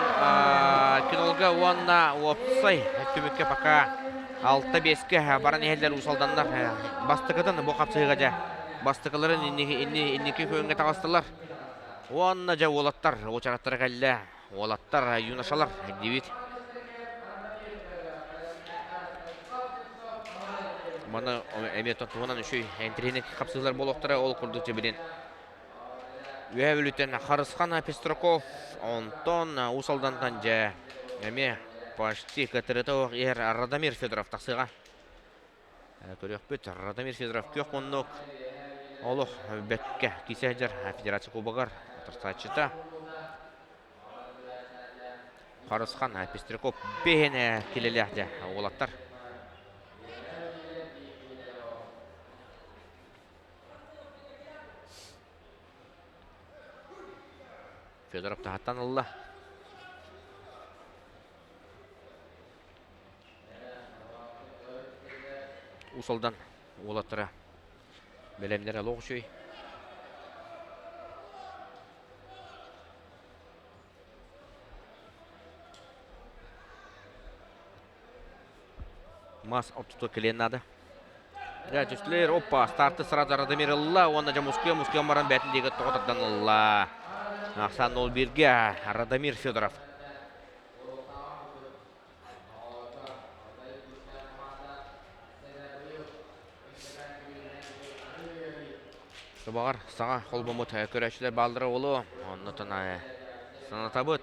кинолга уонна уопсай түмүккэ пока 6-5-кэ баран иһэллэр Уус Алданнар. Бастакытын бу хапсыһыыга дьэ бастакыларын инники күөҥҥэ таҕыстылар. Уонна дьэ уолаттар уочараттара кэллэ. Уолаттар, юношалар диибит. Маны эмиэ туһунан үчүй интириэһинэй хапсыһыылар буолуохтара. Ол курдук дьэ Үөһээ Бүлүүттэн Харысхан Пестраков, онтон Уус Алдантан дьэ эмиэ почти кытырыта суох иһэр Радомир Федоров тахсыаҕа. Көрүөхпүт, Радомир Федоров күөх муннук олох бэккэ киирсэ сылдьар Федерация Кубогар утарсааччыта. Харысхан Пестряков бэһин килэлээх дьэ уолаттар. Федоров таһаттан ылла. Уус Алдан уолаттара бэлэмнэрэ олох үчүгэй. Мас ортото кэлиэн наада. Дьэ, түстүлэр, оппа, старты сразу Радомир ылла уонна дьэ мускуйа мускуйан баран бэйэтин диэки тоҕо тардан ылла. Ахсаан 0-1-ге Радомир Федоров. Баҕар саҥа холбоммут көрөөччүлэр бааллара буолуо. Оннотон санатабыт.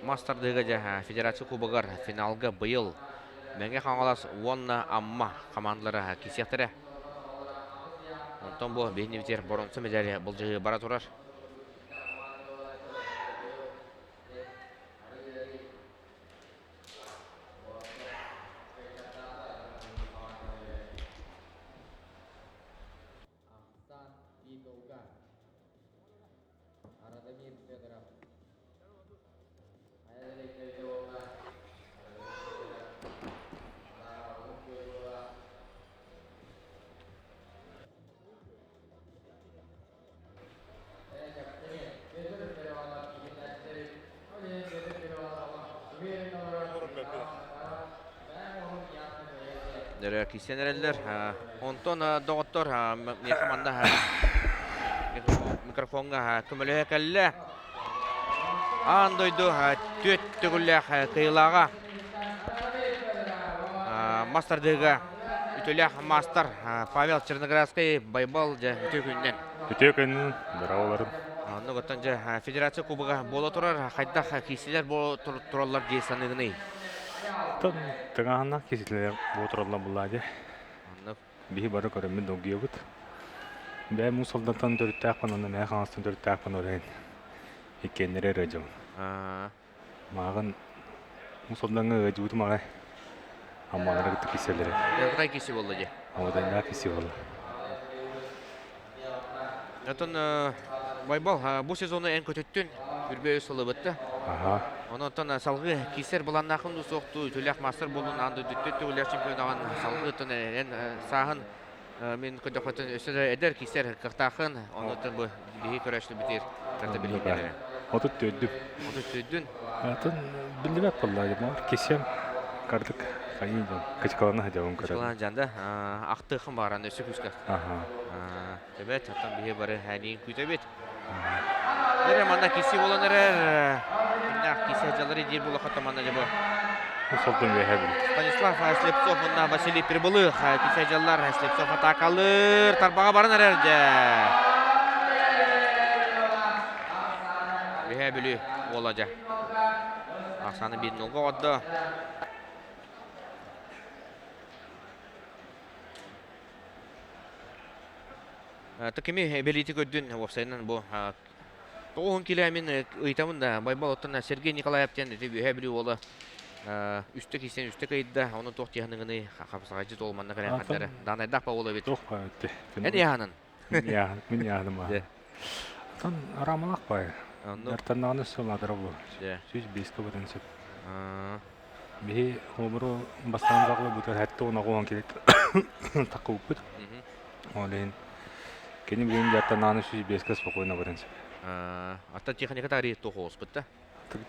Мас тардыыга дьэ Федерация Кубогар финалга быйыл Мэҥэ Хаҥалас уонна Амма хамаандалара киирсиэхтэрэ. Онтон бу биһиги боруонса медали былдьаһыы бара турар. Дөрө кисэн эрэллэр. Онтон доҕоттор миэхэ манна микрофоҥҥа көмөлөһө кэллэ. Аан дойду түөрт төгүллээх кыайыылааҕа мас тардыыга үтүөлээх маастар Павел Черноградскай Байбал дьэ үтүө күнүнэн. Үтүө күн, бырааларым. Оннук оттон дьэ федерация кубога буола турар, хайдах киирсилэр буола тураллар дии саныыгыный? Оттон тыҥааһыннаах киирсилэр буола тураллар буллаа дии. Оннук. Биһи бары көрөммүт долгуйабыт. Бэйэм Уус Алдантан төрүттээхпин уонна Мэҥэ Хаҥаластан төрүттээхпин ол иһин иккиэннэри эрэ дьон. Мааҕын Уус Алдаҥҥа ыалдьыбытым аҕай. Аммалары кытта киирсэллэрэ. Кытай киирсии буолла дии. Абыдайдаах киирсии буолла. Оттон Байбал, бу сезону эн көтүттүн, үрбэ үс сылы бытта. Аха. Онон салгыы киирсэр былааннаахын дуу суохтуу үтүлээх мастер буолун аан дойдуттан төгүллээх чемпионаҕын салгыы оттон эн сааһын мин көрдөхпүтүн өссө да эдэр киирсэр кыахтаахын онон бу биһи көрөөччүлэрбитигэр кытта билиһиннэрэр. 34-дүм. 34-дүн. Атын биллибэт буолла, кисем кардык хайыы дьон кычкалана сылдьабын көрөбүн. Кычкалана дьан да ахтыахын бааран өссө күүскэ. Аха. Эбэт, оттон биһи бары эниин күүтэбит. Эрэ манна киси болан эрэр. Кимнээх киси дьалары диир буолахата манна дьэ бу. Солтун үөһэ били. Станислав Слепцов уонна Василий Прибылых киси дьаллар Слепцов атаакалыыр тарбаҕа баран эрэр дьэ. Үөһэ Бүлүү уола дьэ. Ахсааны биир нолга оҕордо. Кими бэлиити көрдүн уопсайынан бу тоҕуһун килэ мин ыйтабын да Байбал оттон Сергей Николаев диэн ити Үөһээ Бүлүү уола үстэ киирсэн үстэ кыйда ону туох тиһаныгыный хапсаҕайдьыт уол манна кэлэн хардары даанайдаах ба уол эбит Туох баайытты. Эн яһанын Мин яһаным аа. Отон арамалах баай. Оннук. Дартаннаҕына сылаадара бу. 105-кэ бытын сөп. Биһи холобуру бастаан саҕалабытыгар сэттэ уон аҕыс уон килит таххыбыппыт. Ол иһин кини билигин дьааттанааны 105-кэ спокойно баран сөп. Ата техника таарыйы туох оҕуспут да?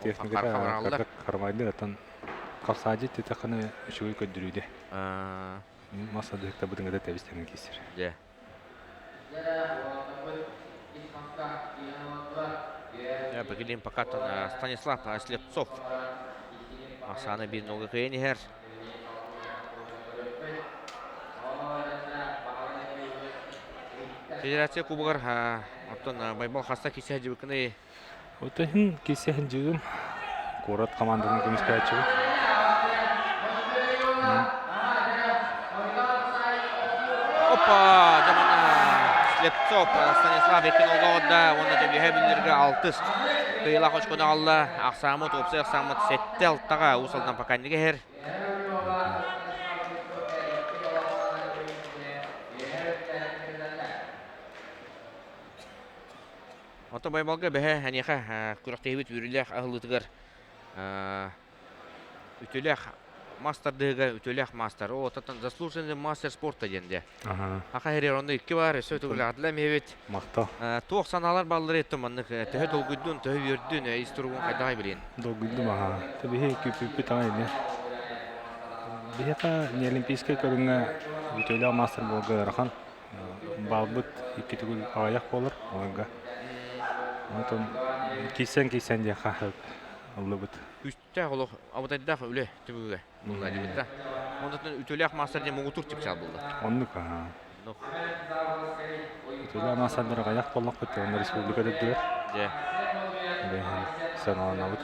Техниката харамайдыр аттан хапсаадьы титэххинэ үчүгэй көрдөрүүдэ. Мас адыһыктабытын кытта тэбис-тэҥҥэ киирсэр. Дьэ. Бүгүн пока Станислав Слепцов Оксана биир нолга кыайан иһэр. Федерация Кубогар оттон Байбал хаста кисе дьыбыкыны Отын кисе дьыгым куорат командатын көмүскээччибин. Опа! Дьамана Слепцов Станислав икки нолга да уонна дьэбиһэ бүллэргэ алтыс кыйылаах очкону алла. Ахсаамыт, уопсай ахсаамыт сэттэ алтаҕа Уус Алдан пока иһэр. Оттон Байбалга бэһэ эниэхэ күрэхтэһиибит үөрүүлээх аһыллыытыгар үтүөлээх мас тардыһыга үтүөлээх маастар. О, оттон заслуженный мастер спорта диэн дьэ. Аха хэрээр онно икки бар, өссө төгүлэҕитилэ эмиэбит. Махтал. Туох санаалар бааллар еттем маннык төһө долгуйдун, төһө үөрдүн, ис туругун хайдаҕай билиэн? Долгуйдум аха. Тэбиһи күппүппүт аҕай ини. Биһиэхэ неолимпийскай көрүҥҥэ үтүөлээх маастар буолга ыарахан. Баалбыт икки төгүл аҕыйах буолар олорго. Онтон киирсэн-киирсэн диэххэ ыллыбыт. Күүстээх олох абытайдаах үлэ түбүгэ буолла диэбит да. Онтон үтүөлээх маастар диэн муҥутуур чыпчаал буолла. Оннук аһаа. Үтүөлээх маастардар аҕыйах буоллахпыт уонна республика үрдүгэр. Дьэ. Бэйэһин сыаналанабыт.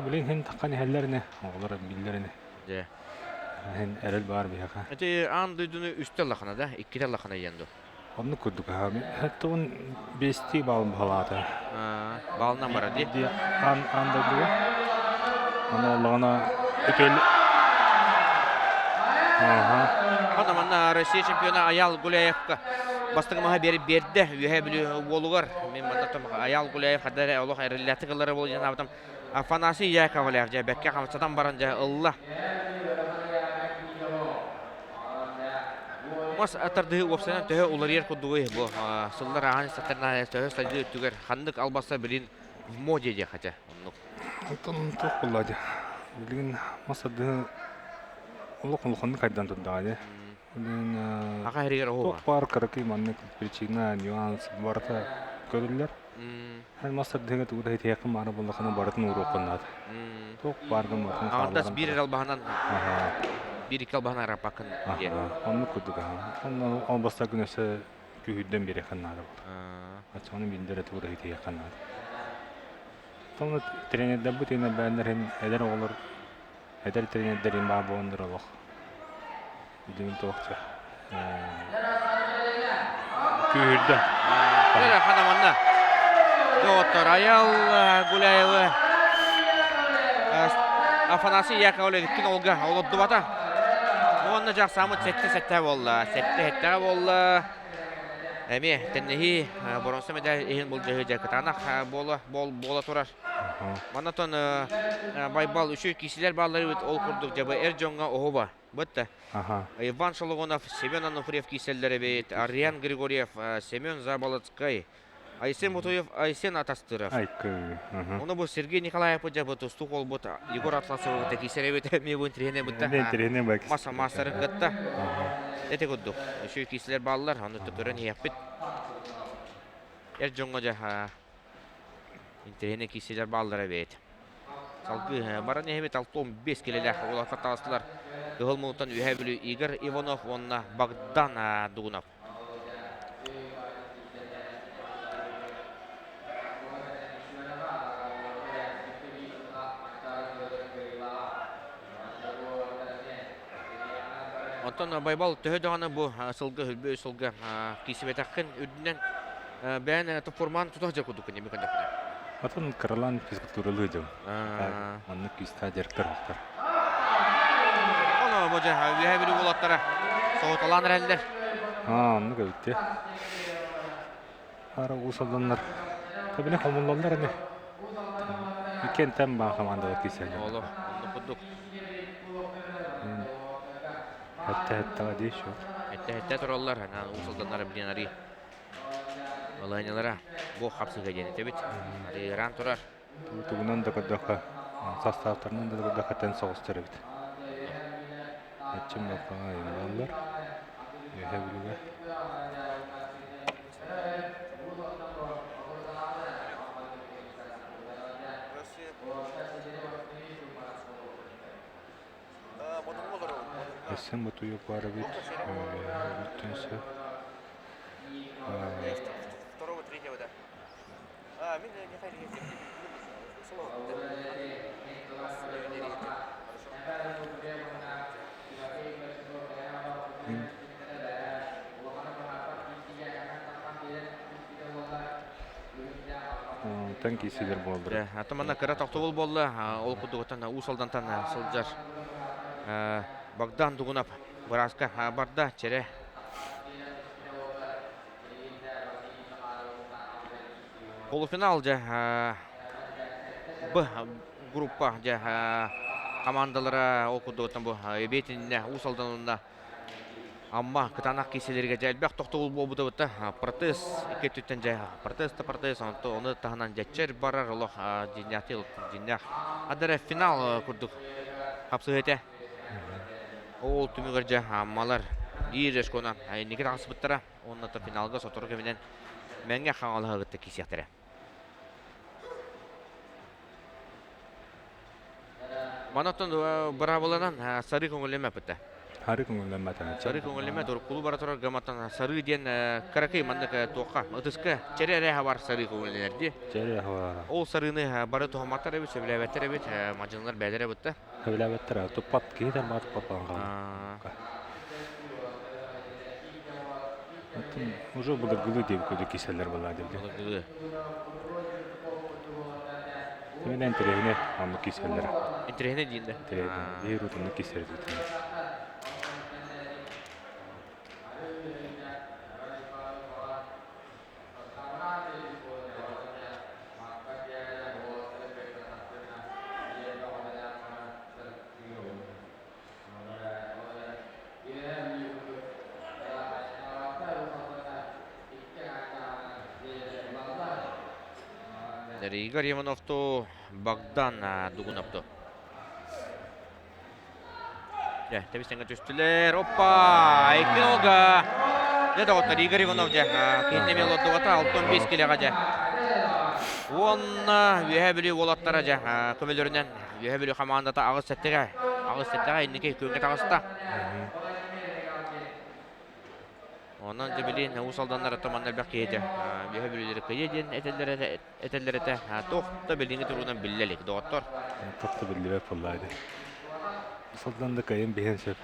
Билигин иһин таххан иһэллэр ини, оҕолор биллэр ини. Дьэ. Иһин эрэл баар биһиэхэ. Ити аан дойдуну үстэ ыллахына да, иккитэ ыллахына диэн дуо? Оннук курдук Хэттон биэстии баал баһылаата. Баалынан барар дии. Аан аан дойдуга. Аны оллоҕуна үтүөл Аха. Ана манна Россия чемпиона Аял Гуляевка бастакы маһа биэрэ биэрдэ Үөһээ Бүлүү уолугар. Мин манна Аял Гуляев хаддар олох эрэллээхтик ыллара буолуо диэн санаабытым. Афанасий Яковлев дьэ бэккэ хамсатан баран дьэ ылла. Мас тардыһыы уопсайынан төһө уларыйар курдугуй бу сыллар ааһан истэхтэринэ төһө сайдыы өттүгэр ханнык албаста билин в моде диэх этэ оннук. Онтон туох буолла дии билигин мас тардыһыы олох улаханнык хайдан турдаҕа дии. Билигин Аха иһигэр туох баар кыракый маннык причина, нюанс барыта көрүллэр. Эн мас тардыһыыга тугу да итиэххин баара буоллаххына барытын ууруоххун наада. Туох бааргын барытын Аҥардас хаалларан биир турар. эрэ албаһынан Аһаа. биир-икки албаһынан араппаккын диэн. Аһаа. Оннук курдук аһаа. Онно ол бастакы өссө күүһүрдэн биэриэххин наада буолар. Оччоҕуна биирдэ эрэ тугу да итиэххин наада. Онно тренердэрбит инэ бээннэрин эдэр оҕолор эдэр тренердэрин баар буоланнар олох билигин туох күүһүрдэ. Эрэ ханаманна. Доҕоттор Аял Гуляевы Афанасий Яковлев иккин олга олордубата. Уонна дьахсаамыт сэттэ-сэттэ буолла. Сэттэ-сэттэҕэ буолла. Эмиэ тэнниһии боруонса медаль иһин былдьаһыы дьэ кытаанах буола, буола турар. Манатон Байбал үчүгэй киисилэр бааллар эбит, ол курдук дьэ эр дьоҥҥо оһуба. Бытта. Иван Шологонов, Семен Ануфриев кииселлер эбит, Ариан Григорьев, Семен Заболоцкай, Айсен Мутуев, Айсен Атастыров. Айкы. Ону бу Сергей Николаев дьэ бу тустуук олбут Егор Атласов кытта киисэр эбит, эмиэ бу интириэһинэй бытта. Интириэһинэй бак. Маса маастарын кытта. Эти курдук. Үчүгэй кииселер бааллар, ону көрөн иһиэхпит. Эр дьоҥҥо дьэ интэриэһинэй киирсиилэр бааллара эбээт. Салгыы баран иһэбит 65 килэлээх уолаттар таҕыстылар. Кыһыл муннуктан Үөһээ Бүлүү Игорь Иванов уонна Богдан Дугунов. Оттон Байбал төһө даҕаны бу сылга үрбү сылга киирсибэтэххин үрдүнэн бэйэн форман тута сылдьар курдуккун дии көрдөхпүнэ. Атын кыралаан физкультуралыы дьон. Маннык күүстээх дьарыктар суохтар. Ону бу дьэ үөһэ Бүлүү уолаттара соһуталаан эрэллэр. Аа, оннук эбит дии. Ара уус алданнар. Табили хомуллаллар ини. Иккиэн тэм баа командалар киирсэллэр. Олох, оннук курдук. Хэтте хэттэҕэ дии счет. Хэтте хэтте тураллар. Уус алданнара билин арыы. Балаһыанньалара бу хапсыга диэн этэбит. Арыыран турар. Тугунан да көрдөххө, састааптарынан да көрдөххө тэн соҕустар эбит. Аччым баппаҕа айыммаллар. Үөһэ Бүлүүгэ. Өссө Мотуйук баар эбит. Үөһэ сөп. Онтон киисилэр буоллар. Ата манна кыра тохтобул буолла. Ол курдугуттан Уус Алдантан сылдьар Богдан Дугунов бырааска барда чэрэ. Полуфинал дьэ Б группа дьэ командалара ол курдугуттан бу Эбиэтиннэ Уус Алданына Амма кытаанах киирсэлэргэ дьэ элбэх тохтобул буолбута бытта протез икки өттүттэн дьэ протез да протез онто ону таһынан дьэччэр барар олох дьиннээх дьиннээх адара финал курдук. Хапсыһы этэ. Ол түмүгэр дьэ Аммалар биир очконан инники таҕыспыттара. Уонна финалга сотору кэминэн Мэҥэ Хаҥалаһы кытта киирсиэхтэрэ. Манаттан быраабыланан сарыы көҥүллэммэппит. Сарыы көҥүллэммэтэ. Сарыы көҥүллэммэт, уруккулуу бара турар гаматтан сарыы диэн кыракый маннык туохха ытыска чэрэ эрэ бар сарыы көҥүллэнэр дии. Чэрэ бар. Ол сарыыны бары туһамматтар эбит, сөбүлээбэттэр эбит, мадьынылар бэйэлэрэ эбит. Сөбүлээбэттэр, туппат киһи да туппат балан Уже былыргылыы диэбит курдук киселлэр буолла диэбит. Былыргылыы. Именно интэриэһинэй оннук киселлэр. Интэриэһинэй диин да. Интэриэһинэй. Биир утуннук киселлэр Игорь Ивановту Богдан Дугуновту. Дьэ, тэбис-тэҥҥэ түстүлэр. Оппа! Икки нолга. Дьэ, доҕоттор, Игорь Иванов дьэ, киһини эмиэ олордубата, 65 килэҕэ дьэ. Уонна Үөһээ Бүлүү уолаттара дьэ, көмөлөрүнэн Үөһээ Бүлүү хамаандата аҕыс сэттэҕэ, аҕыс сэттэҕэ инники күөҥҥэ таҕыста. Онон дьэ билин Уус Алданнар манна элбэх киһи Үөһээ Бүлүүлэри кыйа диэн этэллэр этэ. Туох да билиҥҥи туругунан биллэ илик, доҕоттор. Туох да биллибэт буоллаа дии. Уус Алдан да кыайан биһиэн сөп.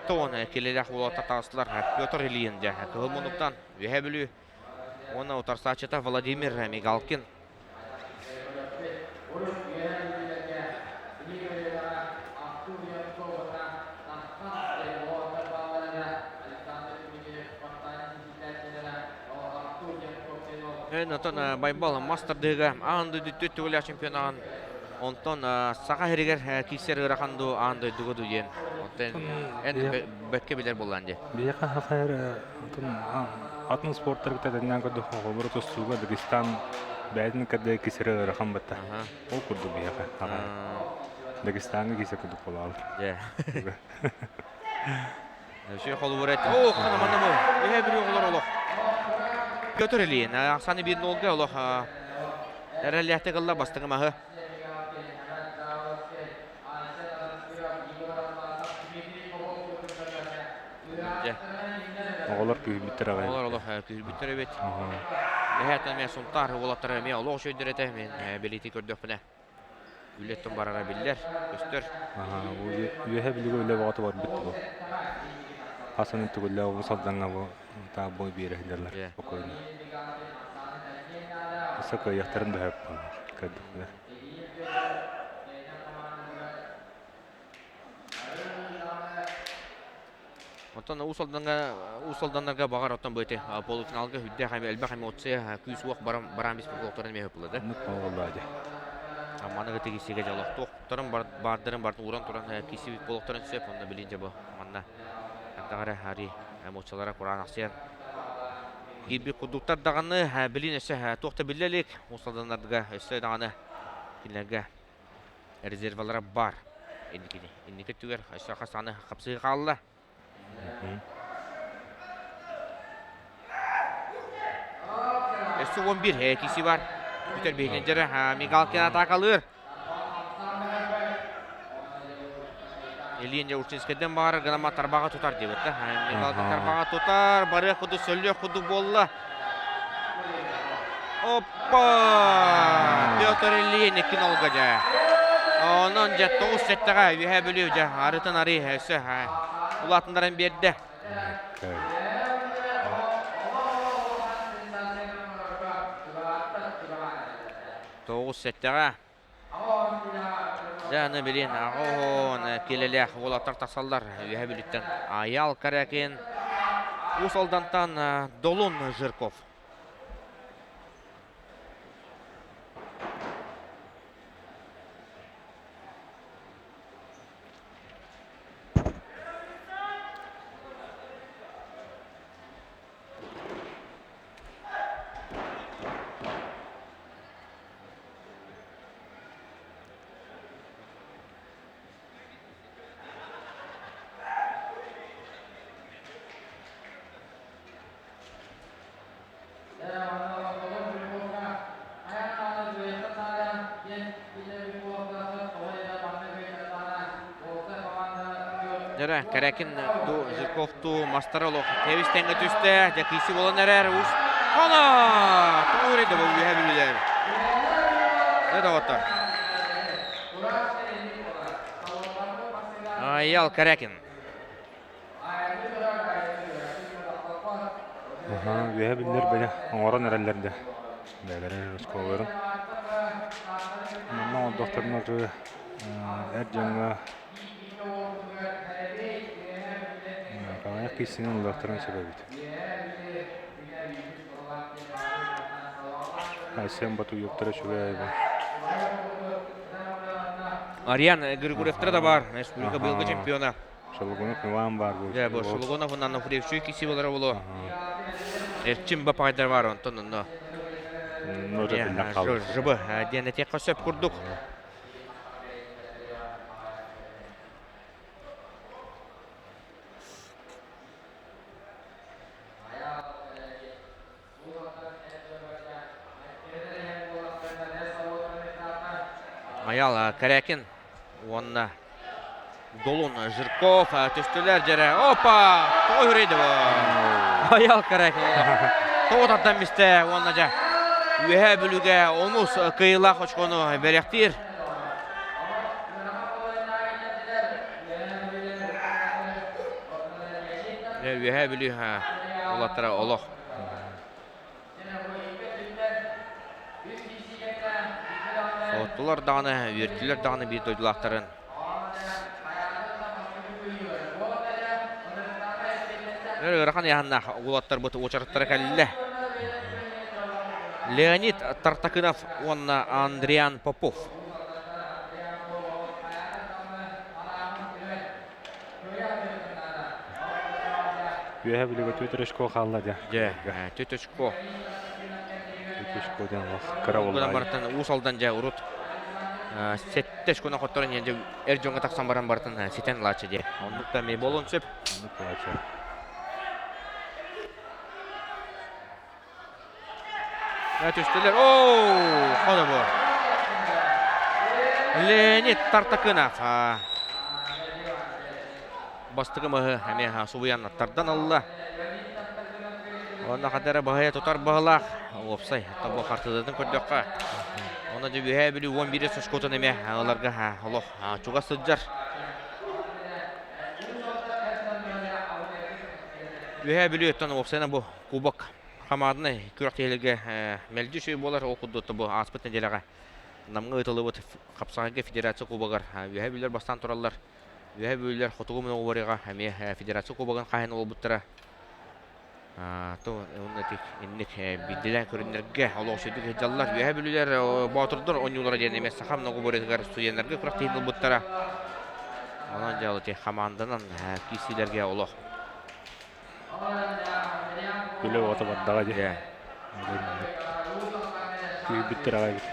70 килэлээх уолаттар таҕыстылар. Петр Ильин дьэ Кыһыл Муннуктан Үөһээ Бүлүү уонна утарсааччыта Владимир Мигалкин. Онтон Байбал мас тардыыга аан дойду түөрт төгүллээх чемпионатын онтон Саха сиригэр киирсэр ыарахан дуу аан дойдуга дуу диэн онтон эн бэккэ билэр буоллаан дии. Биһиэхэ Саха сирэ атын спорттарга тэҥнээн көрдөххө холобура тустууга Дагестан бэйэтин кэрдэ кисэрэ ыарахан батта. Ол курдук биһиэхэ Дагестаҥҥа киирсэр курдук буолаалар. Үчүгэй холобур эт. Оо, хана манна бу. Үһэ бүрү оҕолор олох. Петр Ильин, ахсааны биир нолга олох эрэллээхтик ылла бастыҥы маһы. Оҕолор күүһүрбүттэр аҕай. Оҕолор олох күүһүрбүттэр эбит. Эһээтэн эмиэ Сунтаар уолаттара эмиэ олох үчүгэйдэр этэ. Мин бэлиэтии көрдөхпүнэ. Үлэттэн барара биллэр, көстөр. Үөһэ Бүлүүгэ үлэ бөҕөтө барбыт бу. Хас эмит төгүллээх бу Салдаҥҥа бу таах бу биэрэ сылдьаллар спокойно. Өссө кыайыахтарын да сөп буолар көрдөхпүнэ. Оттон Уус Алдаҥҥа Уус Алданнарга баҕар оттон бу ити полуфиналга үрдээх элбэх эмоция күүс-уох баран бараан биспит олохторун эмиэ ыпылла да. Оннук буолла дии. Маннык тигисигэ дьэ олохтуохтарын баардарын барын ууран туран киирсибит буолуохтарын сөп онно билин дьэ бу манна хайдах эрэ ари эмоциялара кураанахсыйан киирбит курдуктар даҕаны билин өссө туох да биллэ илик Уус Алданнарга өссө даҕаны кинилэргэ резервалара баар. Инникини. Инники өттүгэр өссө хас аны хапсыы хаалла. Өссө 11 киси бар. Бүтэр биһинен дьэрэ Мигалкин атаакалыыр. Ильин Урчинскайдан баҕарар гынама тарбаҕа тутар диэбит да. Мигалкин тарбаҕа тутар, барыах курдук сөллүөх курдук буолла. Оппа! Петр Ильин икки нолга дьэ. Онон дьэ тоҕус сэттэҕэ Үөһээ Бүлүү дьэ арытын арыы өссө улаатыннаран биэрдэ. Тоҕус сэттэҕэ. Дьэ аны билин аҕа килэлээх уолаттар тахсаллар Үөһээ Бүлүүттэн Айаал Корякин, Уус Алдантан Долун Жирков. Дьэрэ, Кэрякин ту Жирков ту мастара олох тэбис тэҥҥэ түстэ. Дьэ киisi буолан эрэр. Ус Хана! Тоҕо үрэйдэ бу үөһэ бүлүүлэр. Дьэ доҕоттор. Айал Кэрякин. Үөһэ биллэр бэлэ оҥорон эрэллэр да бэйэлэрэ оскуолаларын. Манна оҥордохторуна эр дьоҥҥо Аҕыйах киирсинэн ылыахтарын сөп эбит. Айсен Батуевтара үчүгэй эбит. Ариан Григорьевтара да баар, республика быйылгы чемпиона. Шелгунов Иван баар бу. Дьэ, бу Шелгунов уонна Ануфриевчуй киси болара боло. Эрчим бапайдар бар онтон онно. Жыбы диэн этиэххэ сөп курдук. Аял Корякин уонна Долун Жирков түстүлэр дьэрэ. Опа! Тоҕо үрэйдэ бу? Аял Корякин тоҕо тардан мистэ уонна дьэ Үөһээ Бүлүүгэ онус кыайыылаах очкону бэлэхтиир. Үөһээ Бүлүү улаттара олох. Оттулар даҕаны, үөртүлэр даҕаны биир дойдулаахтарын. Ыарахан ыйааһыннаах уолаттарбыт уочараттара кэллэ. Леонид Тартакынов уонна Андриан Попов. Үөһэ Бүлүүгэ түөрт очко хаалла дьэ. Дьэ, түөрт очко. Түөрт очко диэн олох кыра буолла. Барытын Уус Алдан дьэ урут сэттэ очкону хотторон дьэ эр дьоҥҥо тахсан баран барытын ситэн ылааччы дьэ. Оннук да эмиэ буолуон сөп. Оннук буолааччы. Түстүлэр. Оо, хоно бу. Леонид Тартакынов. Бастакы маһы эмиэ субуйан тардан ылла. Онно хадара баһыйа тутар баһылаах. Уопсай тобо хартыдатын көрдөххө. Онно дьэ Үөһээ Бүлүү 11 сошкотун эмиэ ыларга олох чугас сылдьар. Үөһээ Бүлүү оттон уопсайынан бу кубок хамаадынай күрэхтэһиилэргэ мэлдьи үчүгэй буолар. Ол курдук бу ааспыт нэдиэлэҕэ Намҥа ыытыллыбыт хапсаҕайга федерация кубогар Үөһээ Бүлүүлэр бастаан тураллар. Үөһээ Бүлүүлэр Хотугу Многоборьеҕа эмиэ федерация кубогын хаһан буолбуттара. То инник биирдилээн көрүннэргэ олох үчүгэйдик сылдьаллар. Үөһээ Бүлүүлэр Боотурдар оонньуулара диэн эмиэ саха многоборьетыгар студеннарга күрэхтэһиини ылбыттара. Онон дьэ ити хамаанданан киирсиилэргэ олох Үлэ оҕото бардаҕа дии. Күүрбүттэр аҕай эбит.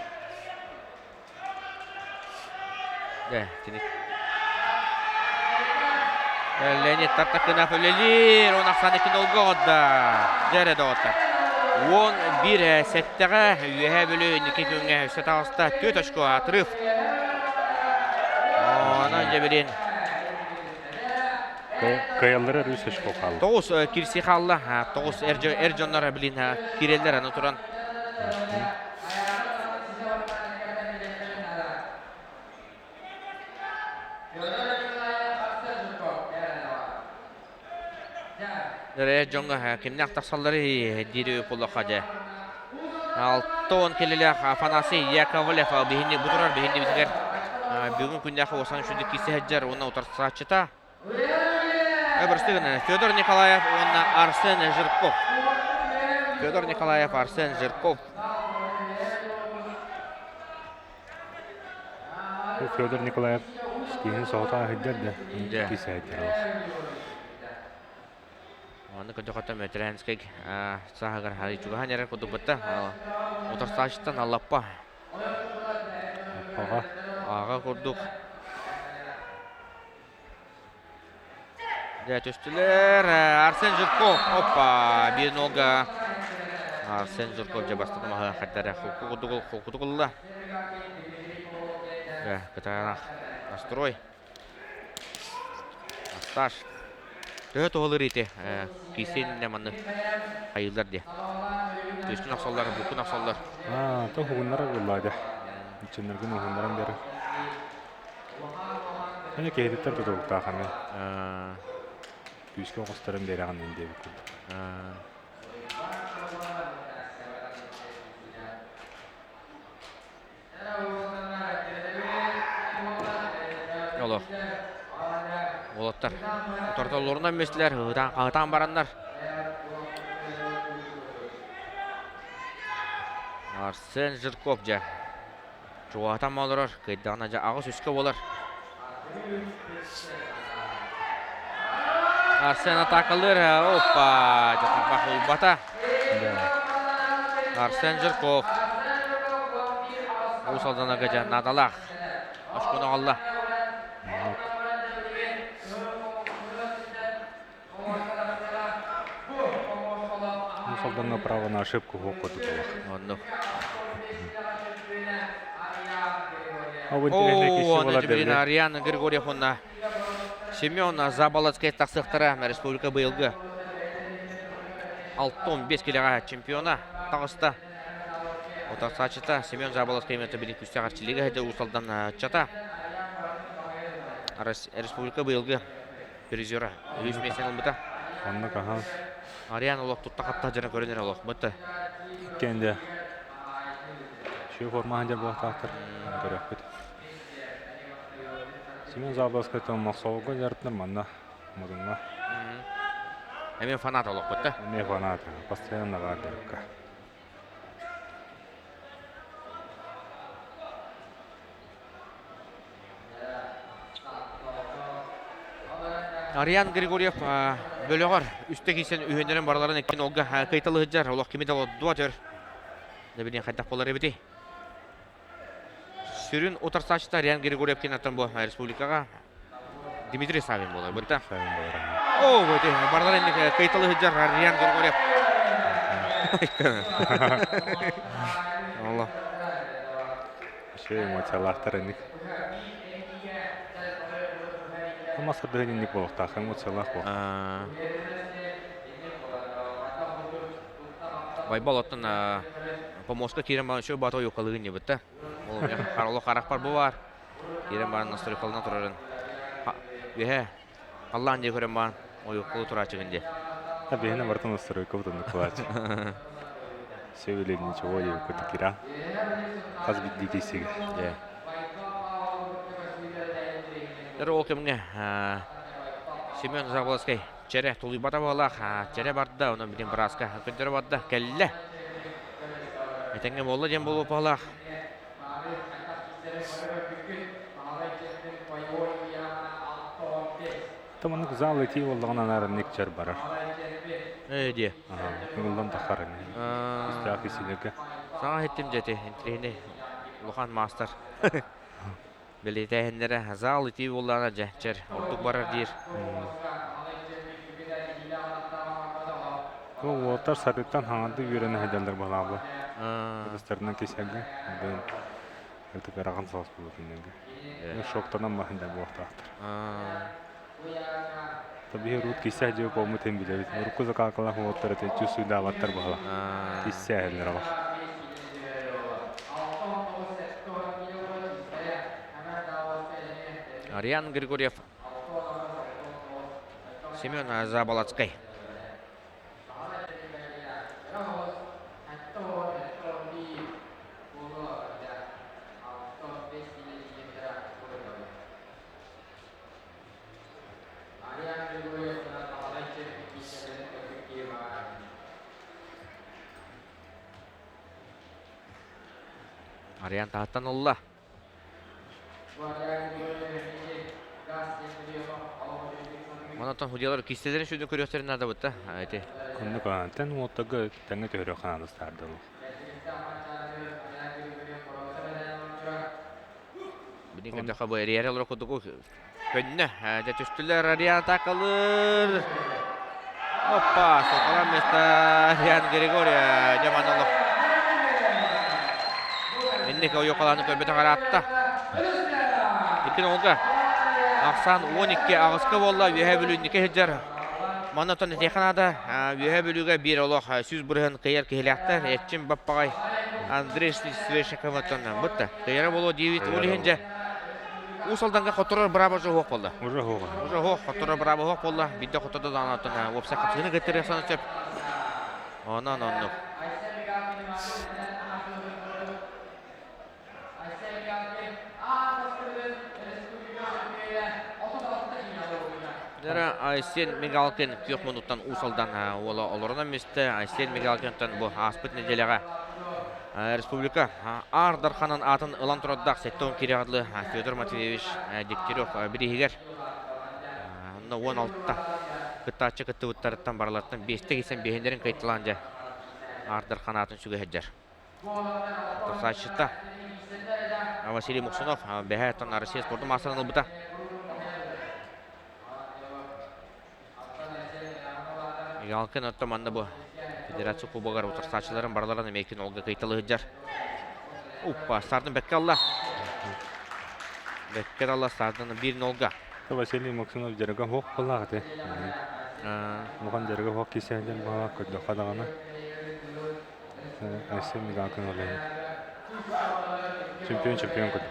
Дьэ, кини Леонид Тартакынов үлэлиир, он ахсаан икки долго оҕордо. Дьэ эрэ доҕоттор. 11 сэттэҕэ Үөһээ Бүлүү инники күҥҥэ өссө таҕыста. Түөрт очко отрыв. Онон дьэ билин Кыайаллара үс очко хаалла. Тоҕус кирси хаалла. Тоҕус эр дьоннор билин киирэллэр аны туран. Эр дьоҥҥо кимнээх тахсалларый диир буоллахха дьэ. 60 килилээх Афанасий Яковлев биһини бу турар биһиннибитигэр бүгүн күннээх уосан үчүгдүк киирсэ сылдьар уонна утарсааччыта Бырыстыгын Федор Николаев уонна Арсен Жирков. Федор Николаев, Арсен Жирков. Федор Николаев киһини соҕотох аһыйдар да кисээдэр Аны көтөхөтө Мөтүрэнскэй сааһыгар харый чугаһан эрэр курдукпутта. Утарсааччыттан аллаппа. Аҕа. Аҕа курдук. Дьэ түстүлэр. Арсен Жирков. Опа, биир нолга. Арсен Жирков дьэ бастакы маһы хардара холкутук ылла. Кытаанах настрой. Саш, төһө туһалыыр ити киисиннэ маннык хайыылар диye. Түстүн охсоллор, буккун охсоллор. Аа, то уһуннара буоллаа дьэ. Иччиннэргин уһуннаран бери. Эне киһититтэн тутулуктаах эмиэ. Күүскэ оҕустаран биэрэҕин ин диэбит курдук. Олох. Уолаттар утартоллорунан мүстүлэр, ыһытаан хаһытаан бараннар. Арсен Жирков дьэ чугаһатан олорор, кыайдаҕына дьэ аҕыс үскэ буолар. Арсен атаакалыыр, опа, дьэ тарбах уйбата. Арсен Жирков Уус Алданага дьэ наадалаах очкону аҕалла. Уус Алдаҥҥа право на ошибку суох курдук олох. Оннук. О, Ариана Григорьев уонна Семен Заболоцкай тахсыахтара республика быйылгы 6-15 килэҕэ чемпиона таҕыста. Утарсааччыта Семен Заболоцкай именно били күстээх эрчиллиигэ сылдьар Уус Алдан чата. Республика быйылгы призера үһүс миэстэни ылбыта. Оннук аха. Ариан олох тутта-хапта дьара көрөн эрэ олох бытта. Иккиэн Үчүгэй формаһын дьэ буолтаахтар. Көрүөхпүт. Семен Заболоцкайтан Мохсоҕолго дьарыктанар манна Модуҥҥа. Эмиэ фанат олохпут да? Эмиэ фанат. Постоянно баар дьарыкка. Ариан Григорьев бөлөҕөр үстэ киирсэн үһүөннэрин барыларын иккин олга кыйталыһыдьар олох кими да олордуа төр. Дебилин хайдах болар эбити. Сүрүн утарсааччыта Ариан Григорьев кинаттан бу республикаҕа Дмитрий Савин буолар бытта. Савин буолар. О, бу барылар инник кыйталыһыдьар Ариан Григорьев. Алла. Үчүгэй эмоциялаахтар инник. Мас сырдыгын инник буолуохтаах, эмоциялаах буолуохтаах. Байбал оттон помостка киирэн баран үчүгэй баата ойуоккалыгын диэбит да. Ол олох харахпар бу баар. Киирэн баран настройкалана турарын. Үөһэ халлаан дии көрөн баран ойуоккалыы турааччыгын дии. Биһиэнэ барытын настройкабыт оннук кылааччы. Все или ничего диэбит кира. Хас биирдии киирсигэ. Дьэ. Дьэ ол кэмҥэ Семен Заболоцкай чэрэ тулуйбата буоллаах, чэрэ барда, онон билин бырааска көрдөрө барда, кэллэ. Этэҥҥэ буолла диэн буолуо буоллаах. Таманнык зал итии буоллаҕына анаарыннык чэр барар. Ээ диэ. Ыллан тахар ини. Истээх исилерге. Саҥа иһиттим дьэти, интириэһинэй улахан маастар. Бэлиэтээһиннэрэ зал итии буоллаҕына дьэ чэр ордук барар диир. Бу уолаттар сарыттан хаҥардыы үөрэнэ сылдьаллар баһылаабы. Ытыстарынан кисэргэ. Ытык ырахан соҕус буолуо Шоктанан баһын да буолуохтаахтар. Табиһи урут киссэ дьиэ буолмут иһин билэбит. Урукку закалкалаах уолаттар этэ чувствуйдаабаттар баһыла. Киссэ эһэллэр олох. Ариан Григорьев, Семен Заболоцкай. Ариан таһыттан ылла. Онтон судьялар кистэлэрин сүдүн көрүөхтэрин наада бытта. Ити. Оннук тэн уоттарга тэҥҥэ төһөрө хааныстаардылар. Билин көрдөххө бу эрийэр олорор курдук көннө. Дьэ түстүлэр Ариан атакалыыр. Оппа, соколан место Ариан Григория. Дьэ манна олох. Инник ойуокалааны көрбөтөх араатта. Иккин оҕолга. Ахсаан 12 аҕыска буолла, Үөһээ Бүлүү инники сылдьар. Манна оттон этиэххэ наада, Үөһээ Бүлүүгэ биир олох 100% кыайар киһилээхтэр. Эрчим Баппаҕай Андрей Свешников оттон бытта. Кыайара буолуо диэбит. Ол иһин дьэ Уус Алданга хотторор бырааба уже суох буолла. Уже суох. Уже суох, хотторор бырааба суох буолла. Биирдэ хоттордо даҕаны оттон уопсай хапсыһыыны кыттырыахсан сөп. Онон оннук. Дара Айсен Мигалкин күөх муннуктан Уус Алдан уола олорунан мистэ. Айсен Мигалкинтан бу ааспыт нэдиэлэҕэ республика Аар Дарханын аатын ылан турардаах 70 кириэҕэ дылы Федор Матвеевич Дегтярев бирииһигэр онно 16 кыттааччы кыттыбыттарыттан барыларыттан биэстэ киирсэн биэһиннэрин кыайталаан дьэ Аар Дархан аатын сүгэ сылдьар. Тахсааччыта Василий Муксунов бэһээ оттон Россия спордун маастарын ылбыта. Мигалкин оттон манна бу Федерация Кубогар утарсааччыларын барыларын эмиэ Олга кыйталы сылдьар. Уппа, стартын бэккэ алла. Бэккэ алла стартын 1 нолга. Василий Максимов дьарыга суох буоллаах ити. Улахан дьарыга суох киирсээдьэн баҕалаах көрдөххө даҕаны. Айсен Мигалкин олеһин. Чемпион чемпион курдук.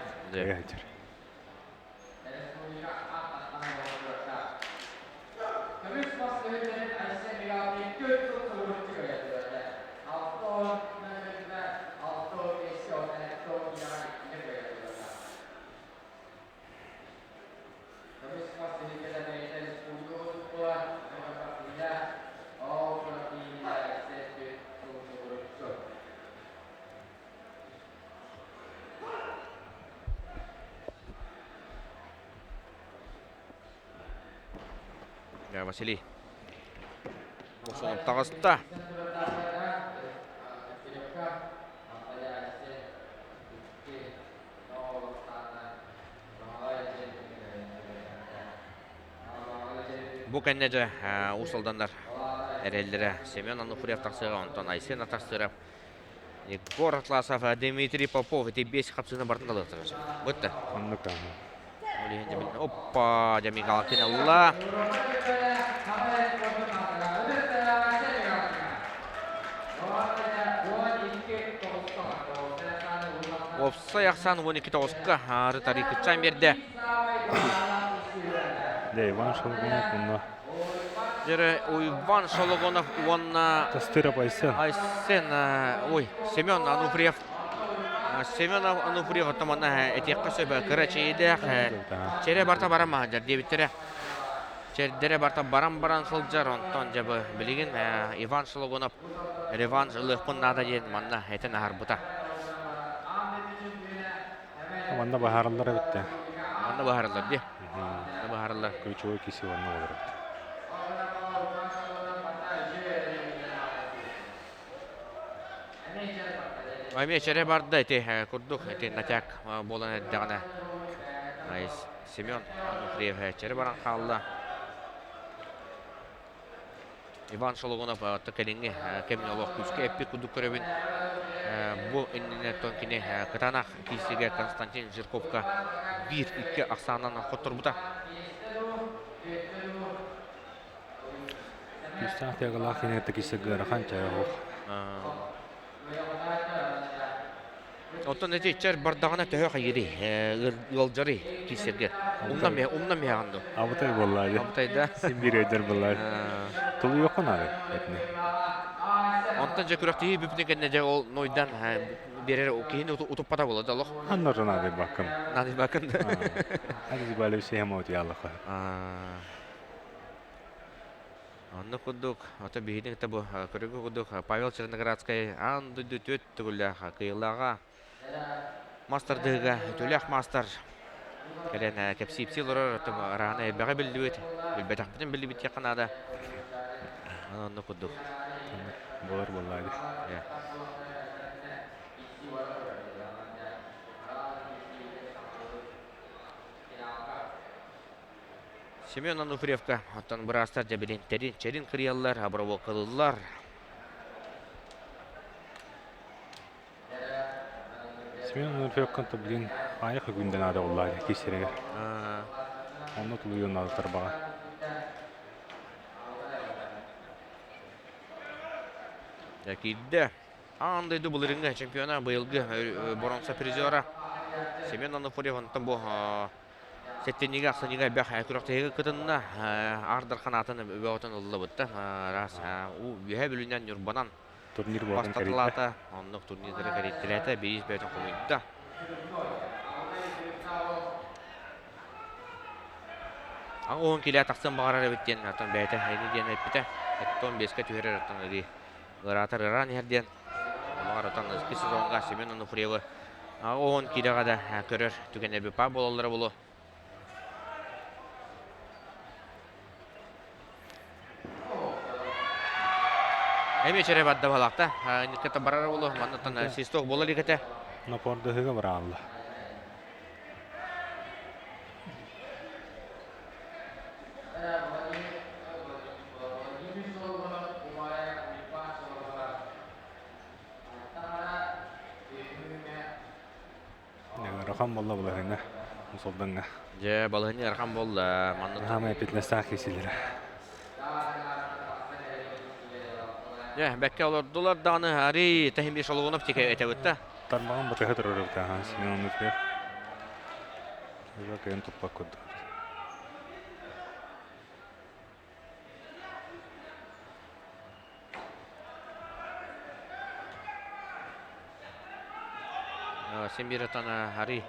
Василий Мусонов таҕыста. Бу кэннэ дьэ Уус Алданнар эрэллэрэ Семен Ануфриев тахсыаҕа, онтон Айсен Атахсыров, Егор Атласов, Дмитрий Попов ити биэс хапсыыны барытын ылыахтара. Бытта. Оннук даҕаны. Ол иһин дьэ билин оппа, дьэ Мигалкин ылла. Уопсай ахсаан 12 тоҕуска аары тарыыкыччаан биэрдэ. Дьэ Иван Шологонов уонна Дьэ Иван Шологонов уонна Тастыров Айсен. Айсен, ой, Семен Ануфриев. Семен Ануфриев оттон манна этиэххэ сөп кыра чэйдээх чэрэ барта баран маһадьар диэбиттэрэ. Чэрдэрэ барта баран-баран сылдьар, онтон дьэ билигин Иван Шологонов реванш ылыахпын наада диэн манна этэн аһарбыта. Манна баһаараллар эбит да. Манна баһаараллар дии. Манна баһаараллар. Ключевой киси манна олорор эбит. Эмиэ чэрэ барда ити курдук ити натяк буолан эрдэҕинэ Семен Ануфриев чэрэ баран хаалла. Иван Шологонов кэлиҥҥи кэмҥэ олох күүскэ эппит курдук көрөбүн. Бу иннинэ кини кытаанах киирсиигэ Константин Жирковка 1-2 ахсаанынан хотторбута. Күүстээх тыагалаах кини киирсэ ыарахан чайа суох. Оттон эти иччэр бардаҕына төһө хайыырый, ыалдьарый киирсэргэ? Умна умна миэҕин дуо? Абытай буоллаа дии. Абытай да? Син биир өйдөр буоллаа. Тулуйуохха наада этини. Онтон дьэ күрэхтэһии бүппүтүн кэннэ дьэ ол нойдан биэрэр киһини утуппата буолла да олох. Аннар наадыйбаккын. Наадыйбаккын да. Адызбали всем утуяллаха. Онно курдук, ото биһиги кытта бу көрүгү курдук Павел Черноградскай аан дойду түөрт төгүллээх кыайыылааҕа мастардыыга үтүөлээх маастар кэлэн кэпсиипсии олорор араана элбэҕи биллибит, билбэтэхпитин биллибит диэххэ наада. Онно курдук. Буолар буоллаа дии. Семен Ануфриевка оттон быраастар дьэбилинтэрин чэрин кырыйаллар, обработкалыыллар. Семен Ануфриевка блин аайы күндэн аада боллаа киирсэригэр. Онно тулуйуон наада тарбаҕа. Киирдэ. Аан дойду былырыыҥҥы чемпиона, быйылгы боруонса призера Семен Ануфриев онтон бу сэттинньигэ, ахсынньыга элбэх күрэхтэһиигэ кытынна. Аар Дархан аатын бөҕөтөн ыллыбытта. Раз үөһэ Бүлүүнэн Ньурбанан турнир буолан бастатылаата. Оннук турнирдары кэрийтилээтэ, бириис бөҕөтөн хомуйда. Уһун килэ тахсан баҕарар эбит диэн, оттон бэйэтэ ини диэн эппитэ. Оттон биэскэ түһэрэр оттон ырыы ыараатар ыраан иһэр диэн. Баҕар оттон икки сезоҥҥа Семен Онуфриевы уһун киилэҕэ да көрөр түгэн эбипа буолаллара буолуо. Эми чэрэ барда балакта. Никата барар болу, маннаттан свисток болар икете. Напордыһыга бараалла. Ыарахан буолла балаһыҥҥа, Мусалдаҥҥа. Дьэ, балаһыҥҥа ыарахан буолла. Манна Хаамай пятнадцатаах киһилэрэ. Дьэ, бэккэ олордулар даҕаны, арый тэһим Шалугунов тике этэбитта. Тарбаҕын батыһа турар эбит аһаан Семен Онуфриев. Ыга кыайан туппат курдук. Син биир отон арый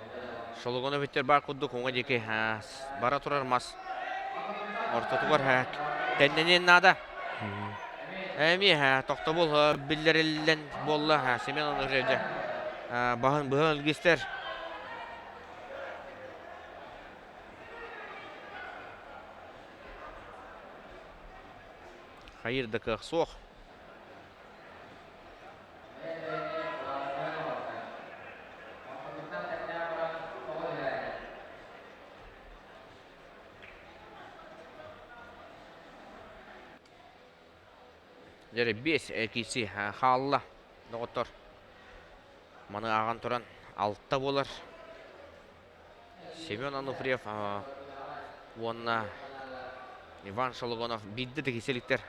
Шологонов иттер бар курдук уҥа диэки бара турар мас ортотугар тэннэниэн наада. Эмиэ тохтобул биллэриллэн буолла Семен Анатольевич баһын быһан илгистэр. Хайыр да кыах суох. Дьэ 5 киирсии хаалла, доҕоттор. Маны ааҕан туран алта буолар. Семен Ануфриев уонна Иван Шологонов биирдэ да киирсэ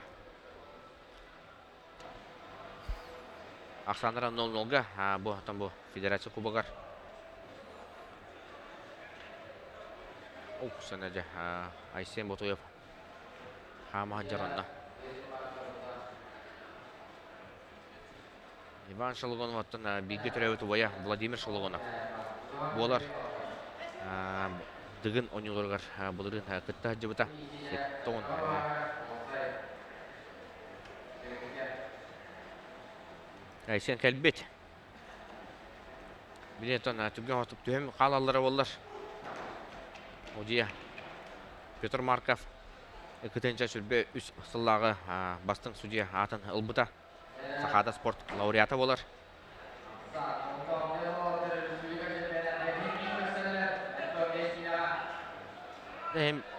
Ахсааннара 0-0-га бу там бу Федерация Кубогар. Ух, сана дьэ Айсен Ботуев хаама сылдьар онно. Иван Шологонов оттон бииргэ төрөөбүт убайа Владимир Шологонов буолар. Дыгын оонньууларыгар былырыын кытта сылдьыбыта. Тоҕун Айсен кэлбит. Билетон түгэн хотук түһэн хаалаллара буоллар. Одьуйа Петр Марков 2 сүүрбэ сыллааҕы бастыҥ судьуйа аатын ылбыта. Сахаада спорт лауреата буолар.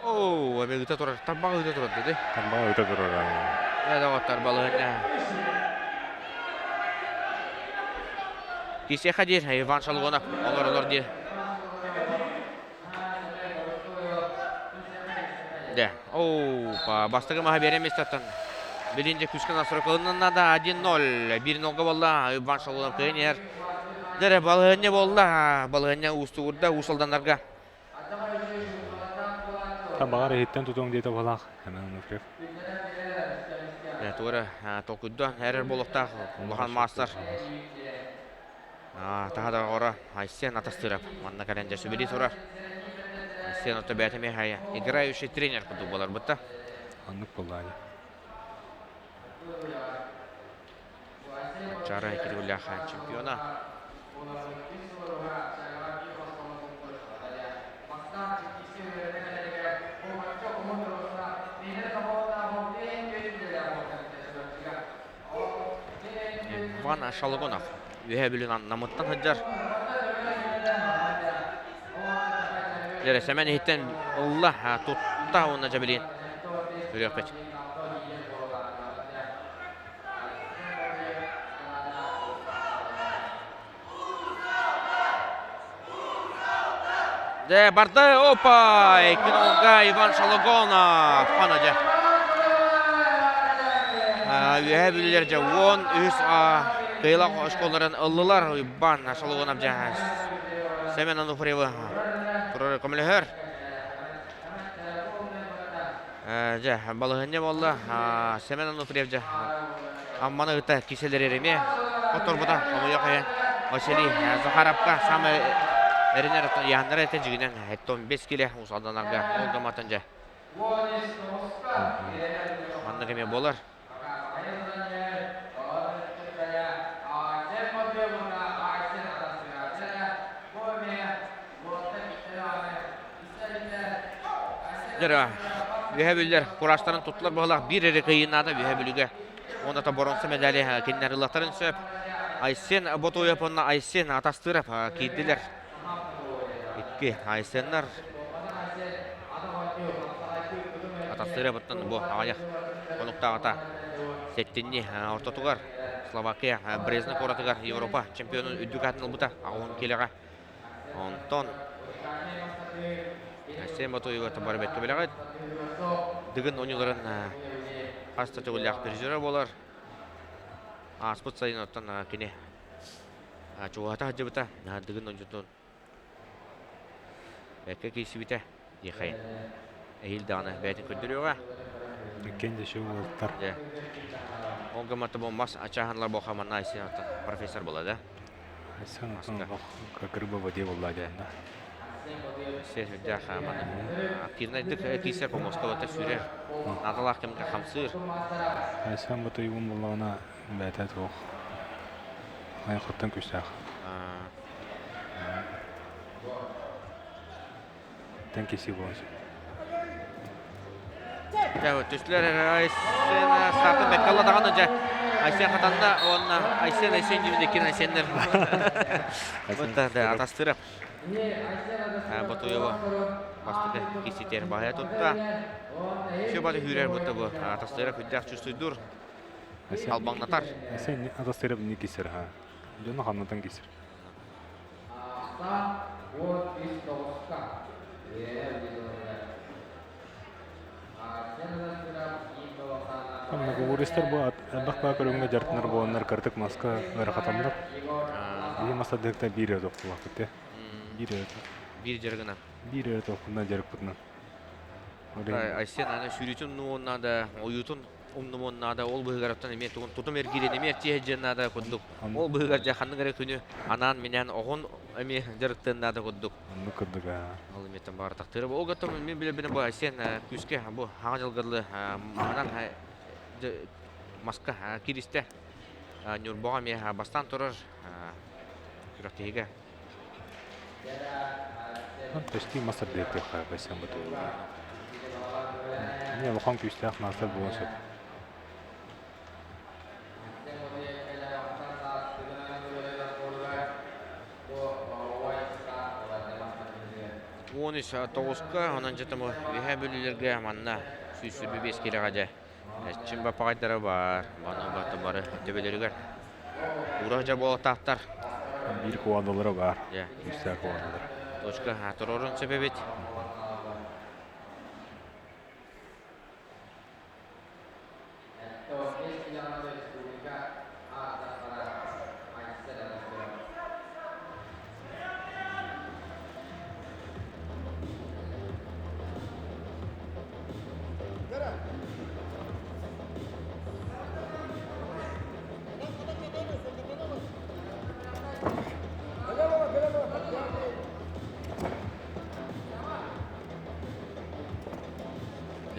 Оо, эми ыта турар, тарбаҕы ыта турар дии. Тарбаҕы ыта турар. Ээ, доҕоттор, балыһынньа. Кисиэхэ диир Иван Шалгонов олор-олор диир. Дэ, оу, бастакы маһы биэрэн миэстэттэн билин дьэ күүскэ настройкалынан надо 1-0, 1-0-га буолла Иван Шалгонов кыайан иһэр. Дэрэ балыһынньа буолла, балыһынньа уустугурда Уус Алданнарга. Баҕар иһиттэн тутуоҥ диэтэ баһылаах Семен Онуфриев. Туора толкуйдаан эрэр буолуохтаах улахан маастар. Таһа Айсен Атастыров манна кэлэн дьэ сүбэлии турар. Айсен ото бэйэтэ эмиэ играющий тренер курдук буолар бытта. Оннук буоллаҕа. Чара Кириллях чемпиона. Иван Шалыгунов үөһэ Бүлүү Намыттан сылдьар. Дьэ, Сэмэн иһиттэн ылла, тутта уонна дьэбилиин үрүөхпүт. Дэ, барды, опа! Икки Иван Шологонов. Хана дьэ. Үөһэ бүлүүлэр дьэ 13 кыайылаах оскуолаларын ыллылар. Иван Шологонов дьэ Семен Ануфриевы турар көмөлөһөр. Дьэ, балаһыанньа буолла. Семен Ануфриев дьэ Амманы ыта киселер эмиэ оторбута хомуйуох иһин Василий Захаровка самый эринэр яһаннара этэ дьигинэн 15 киле усалданарга ол гаматын дьэ маннык эмиэ буолар. Дьэ, үөһэ бүллэр кураастарын туттулар быһалаах биир эрэ кыайыы наада үөһэ бүлүүгэ. Уонна та боронса медали кинилэр ылыахтарын сөп. Айсен Ботуев уонна Айсен Атастыров киирдилэр. Икки Айсеннар Атастыров бу аҕыйах хонуктааҕыта сэттинньи ортотугар Словакия Брезно куоратыгар Европа чемпионун үрдүк аатын ылбыта аҕыс киилэҕэ. Онтон Айсен Ботуева бары бэркэ билэҕит. Дыгын оонньууларын хас да төгүллээх призера буолар. Ааспыт сайын оттон кини чугаһата сылдьыбыта. Дыгын оонньуутун бэркэ киирсибитэ диэхэй. Эһиил даҕаны бэйэтин көрдөрүөҕэ. Иккиэн да үчүгэй уолаттар. Дьэ. Ол гыммата бу мас ачааһынлар буолха манна Айсен профессор буола да. Айсен как рыба в воде буолла диэн да. Сүрдээх маны активнайдык киирсэр помоскалата сүүрэр. Наадалаах кэмҥэ хамсыыр. Айсен Ботуйугун буллаҕына бэйэтэ туох айылҕаттан күүстээх. Тэн киси буолан сөп. Дьэ, түстүлэр Айсен стартын бэккэ ылла даҕаны дьэ. Айсен хатанна уонна Айсен Айсен диибин иккин Айсеннер. Вот да атастыра. Ботуева бастакы киситер баһая тутта. Все бары хүрэр бутта бу атастыра күддэх чувствуйдур. Албаңнатар. Айсен атастыра не кисер ха. Дьону ханнатан кисер. Многоборецтар бу элбэх баа көрүҥҥэ дьарыктанар буоланнар кыратык маска ыарахаталлар. Биһи мас тардыһыктан биир эрэ тохтулахпыт те. Биир эрэ Биир дьарыгынан. Биир эрэ тохтунан дьарыкпытынан. Айсен аны сүүрүүтүн нуонна да ойуутун умнумуон наада, ол быһыгар оттон эмиэ тугун тутум эргиирин эмиэ тиэһдьиэн наада курдук. Ол быһыгар дьэ ханнык эрэ күнү анаан-минээн оҕун эмиэ дьарыктыан наада курдук. Оннук курдук аа. Ол эмиэттэн баҕар тахтыыра. Ол гаттам мин билэбинэ бу Айсен күүскэ бу хаҥа дьылгырлы маһынан маска киристэ. Ньурбаҕа эмиэ бастаан турар күрэхтэһиигэ. Почти мас тардыахтыахха Айсен Ботуева. Эмиэ улахан күүстээх маастар буолуон сөп. 13 тоҕуска, онон дьэ үһэ бүлүүлэргэ манна 125 килэҕэ дьэ эрчим бапаҕайдара бар, маны баты бары төбөлөрүгэр ура дьэ буолуохтаахтар. Биир куадалара бар. Дьэ. Күүстээх куадалар. Точка туруорун сөп эбит.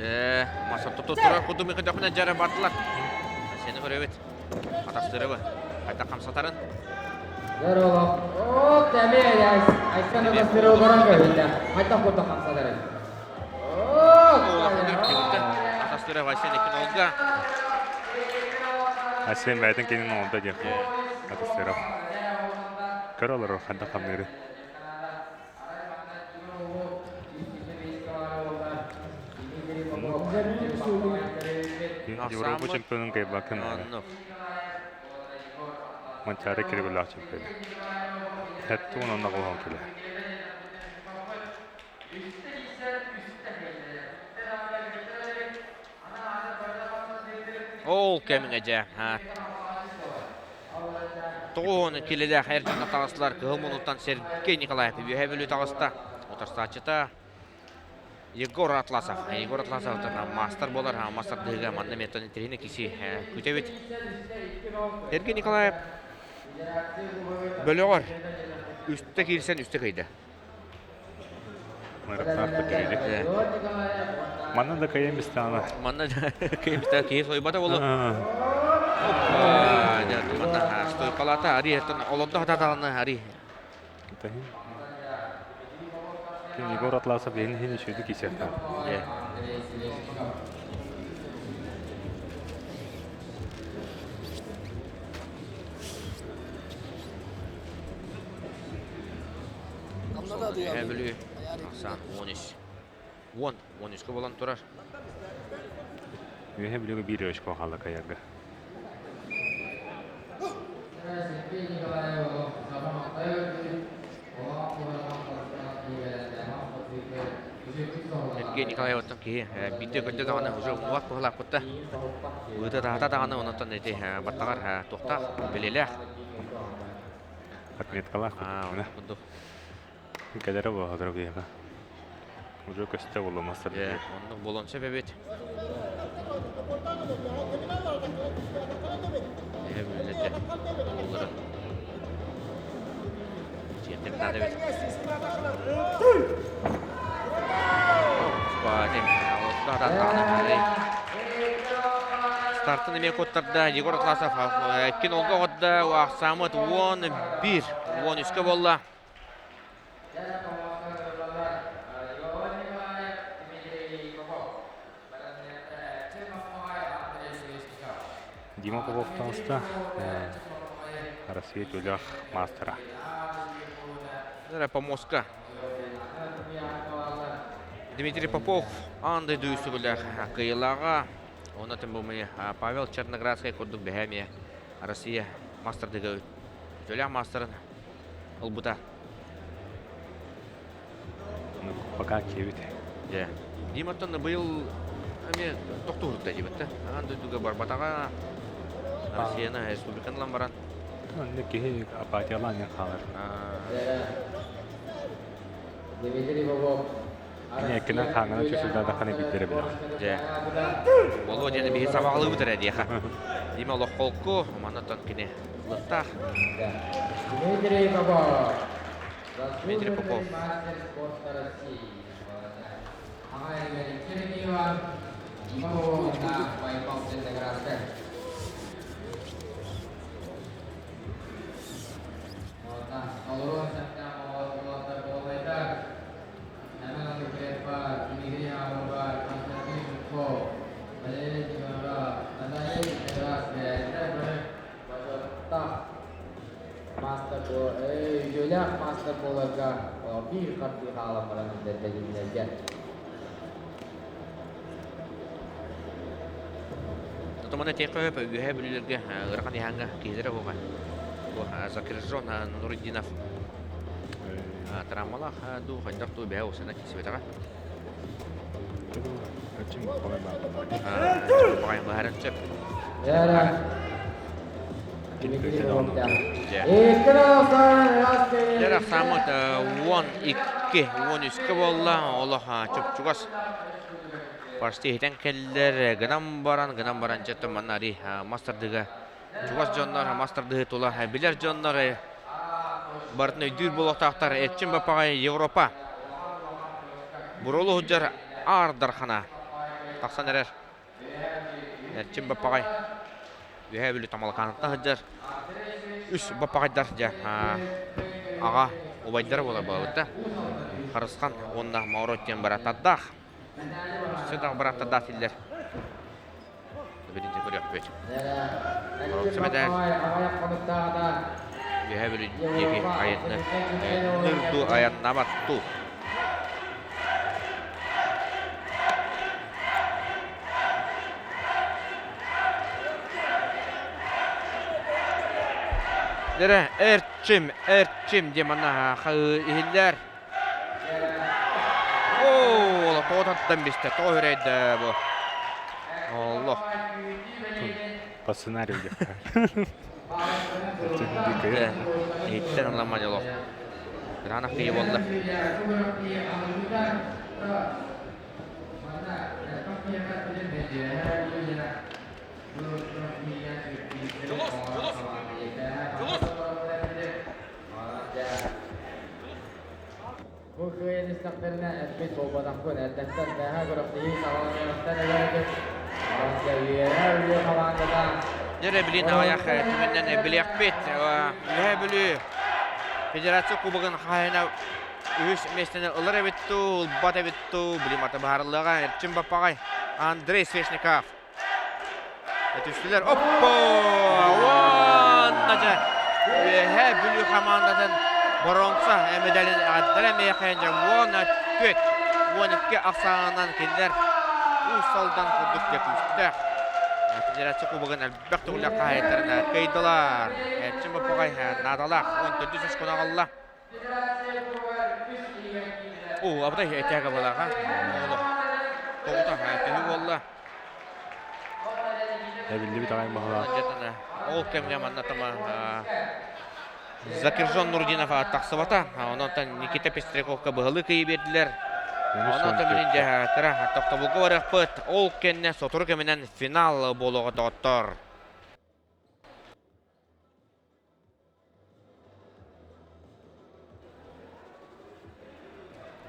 Э, масса турар курдук микрофона дьара бардылар. Сени көрөбүт. Атастырыбы. Қайта хамсатарын. О, тәме, Айсен атастыры баран көрүлдэ. Қайта курдук хамсатарын. Атастыры Айсен эки нолга. Айсен бэйэтин кинин оҥордо диэн Атастыров. Көр олорор ханна хамныыры. Оннук. Европа чемпионун кыайбаккын. Оннук. Манчаары кирибилаах чемпион. Хэтти онон киле. Ол кэмҥэ дьэ тоҕуһун килэлээх эр дьонно таҕыстылар. Кыһыл муннуттан Сергей Николаев Үөһээ Бүлүү таҕыста. Утарсааччыта Егор Атласов. Егор Атласов маастар буолар. Маастардыыга манна метод интэриэһинэ киси күтэбит. Сергей Николаев бөлөҕөр үстэ киирсэн үстэ кыйда. Мырыктаах көтөрүлүк. Манна да кыайан бистаана. Манна да кыайан бистаана киһи сойбата болу. Манна стойкалата ари олордо хататалана ари. Егор Атласов иһин иһин үчүгү кисиэхтэ. Үөһээ Бүлүү ахсаан 13. 10, 13 буолан турар. Үөһээ Бүлүүгэ биир очко хаалла кайарга. Сергей Николаевтан киһи биирдэ көрдө даҕаны уже умнубат быһыылаахпыт да. Ыыта таһата даҕаны онтон ити баттаҕар туохтаах бэлиэлээх. Отметкалаах курдук. Кэлэрэ буолар биһиэхэ. Уже көстө буолумастар. Оннук буолуон сөп эбит. Эбилете буллары. Тиэтер надо эбит. Стартын эмиэ куттарда Егор Атласов иккин олго оҕодда ахсаамыт 11 13-кэ буолла. Дима Попов таҕыста Россия төлөх маастара. Помоска Дмитрий Попов аан дойду үсүгүлээх кыайыылааҕа. Онно бу Павел Черноградскай курдук бэһэ эмиэ Россия маастардыга үтүөлээх маастарын ылбыта. Пока киэбит. Дьэ. Диматтан быйыл эмиэ тохтуурда диэбит да. Аан дойдуга барбатаҕа Россияны республиканы ылан баран. Онно киһи апатиялаан хаалар. Дмитрий Попов Кини эккинэн хааңана чөсүлдаадаххана билдэрэ билэҕин. Дьэ. Болуо диэни биһи сабаҕалыыбыт эрэ диэхэ. Дима олоххолку, маннаттан кини лыттаах. Дмитрий Попов. Дмитрий Попов. Мастер спорта России. Дима Попов на Зеленоградская. Үтүөлээх маастар буоларга биир хардыы хаалан баран бэлэмнэргэ. Тотомана тиэххэ сөп үөһээ бүлүүлэргэ ыарахан иһааҥҥа киһилэрэ буолга. Бу Закиржон Нуруддинов травмалаах дуу хайдах дуу бэһэ усана киирсибэтэҕэ. Баҕайын быһааран сөп. Дьэ ахсааммыт 12 13-кэ буолла. Олох чуп-чугас. Почти иһитэн кэллэр. Гынан баран, гынан баран дьэ манна ари мас тардыыга чугас дьоннор, мас тардыһыы тула билэр дьоннор барытын өйдүүр буолуохтаахтар. Эрчим Бапаҕай Европа Бурулу сылдьар Аар Дархана тахсан эрэр. Эрчим Бапаҕай Үөһээ Бүлүү Тамалакааныттан сылдьар үс бапаҕайдар дьэ аҕа убайдара буолар буолабыт да. Харысхан уонна Моорот диэн бырааттардаах. Өссө даҕа бырааттардаах дииллэр. Билинчи көрүөхпүт. Боруобса мэтээл. Үөһээ Бүлүү диэки айанны нырду айаннабат туу. Дэрэ Эрчим, Эрчим диэн манна иһиллэр. Тоҕо бистэ, тоҕо үрейді бу. Оллох. По сценарию диэххэ. Иһиттэн ыламман олох. Кытаанах киһи буолла. Дьулус, Дьулус, Дьулус! Бу кыайан истэхтэринэ эппит буолбатахпын, эрдэттэн бэҕэһээ күрэхтэһии саҕаланыаҕыттан өлөр этим. Онон дьэ үөрэ Бүлүү хамаандата Дьэ билин аҕыйах түгэнинэн билиэхпит. Үөһээ Бүлүү Федерация Кубогын хаһаайына үһүс миэстэни ылар эбит дуу, ылбат эбит дуу, билим ата быһаарыллыаҕа. Эрчим Баппаҕай, Андрей Свешников. Түстүлэр. Оппо! Уонна дьэ Үөһээ Бүлүү хамаандатын боруонса медалин аддара миэхэ дьэ 14 12 ахсаанынан кинилэр Уус Алдан курдук дьэ күүстээх Федерация Кубогын элбэх төгүллээх хаһаайыттарына кыайдылар. Эрчим Боппоҕой наадалаах 14 үс күн аҕалла. Оо, абытай этээгэ балаҕа. Оҕолор. Тоҕута төһө буолла? Эбиллибит аҕай баһылаах. Ол кэмҥэ манна тама Закиржон Нурдинов тахсыбата. Онон Никита Пестряковка быһылыы кыйы биэрдилэр. Онон билин дьэ кыра тохтобулга барыахпыт. Ол кэннэ сотору кэминэн финал буолуоҕа доҕоттор.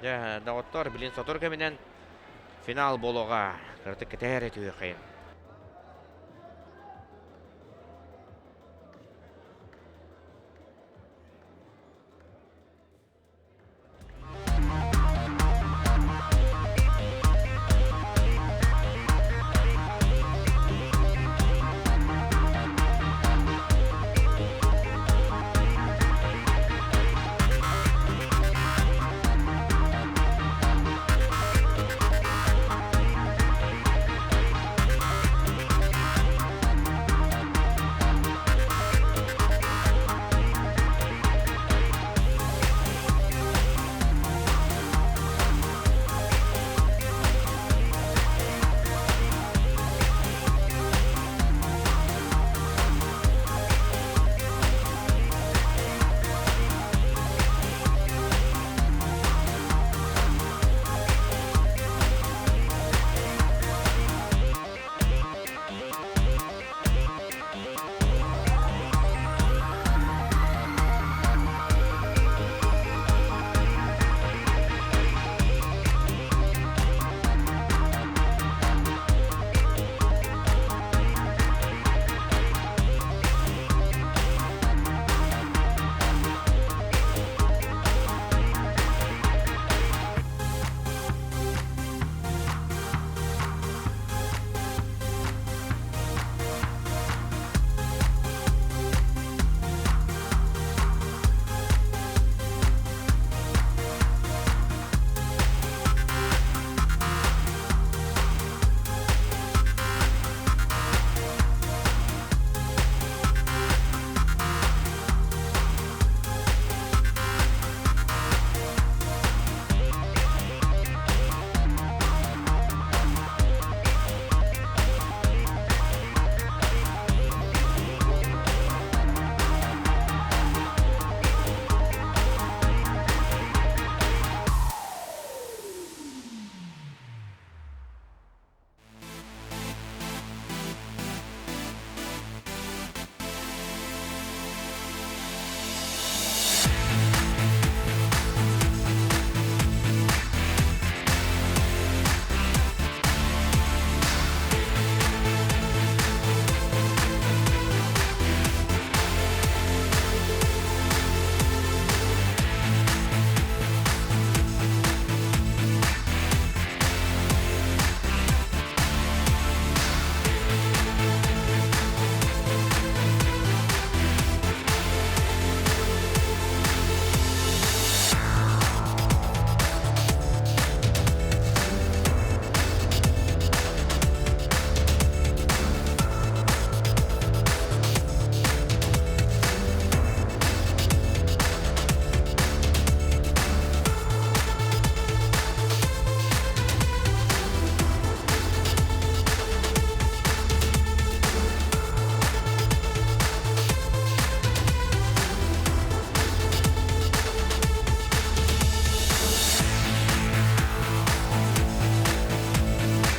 Дьэ, доҕоттор, билин сотору кэминэн финал буолуоҕа. Кыратык кэтэһэр этиэххин.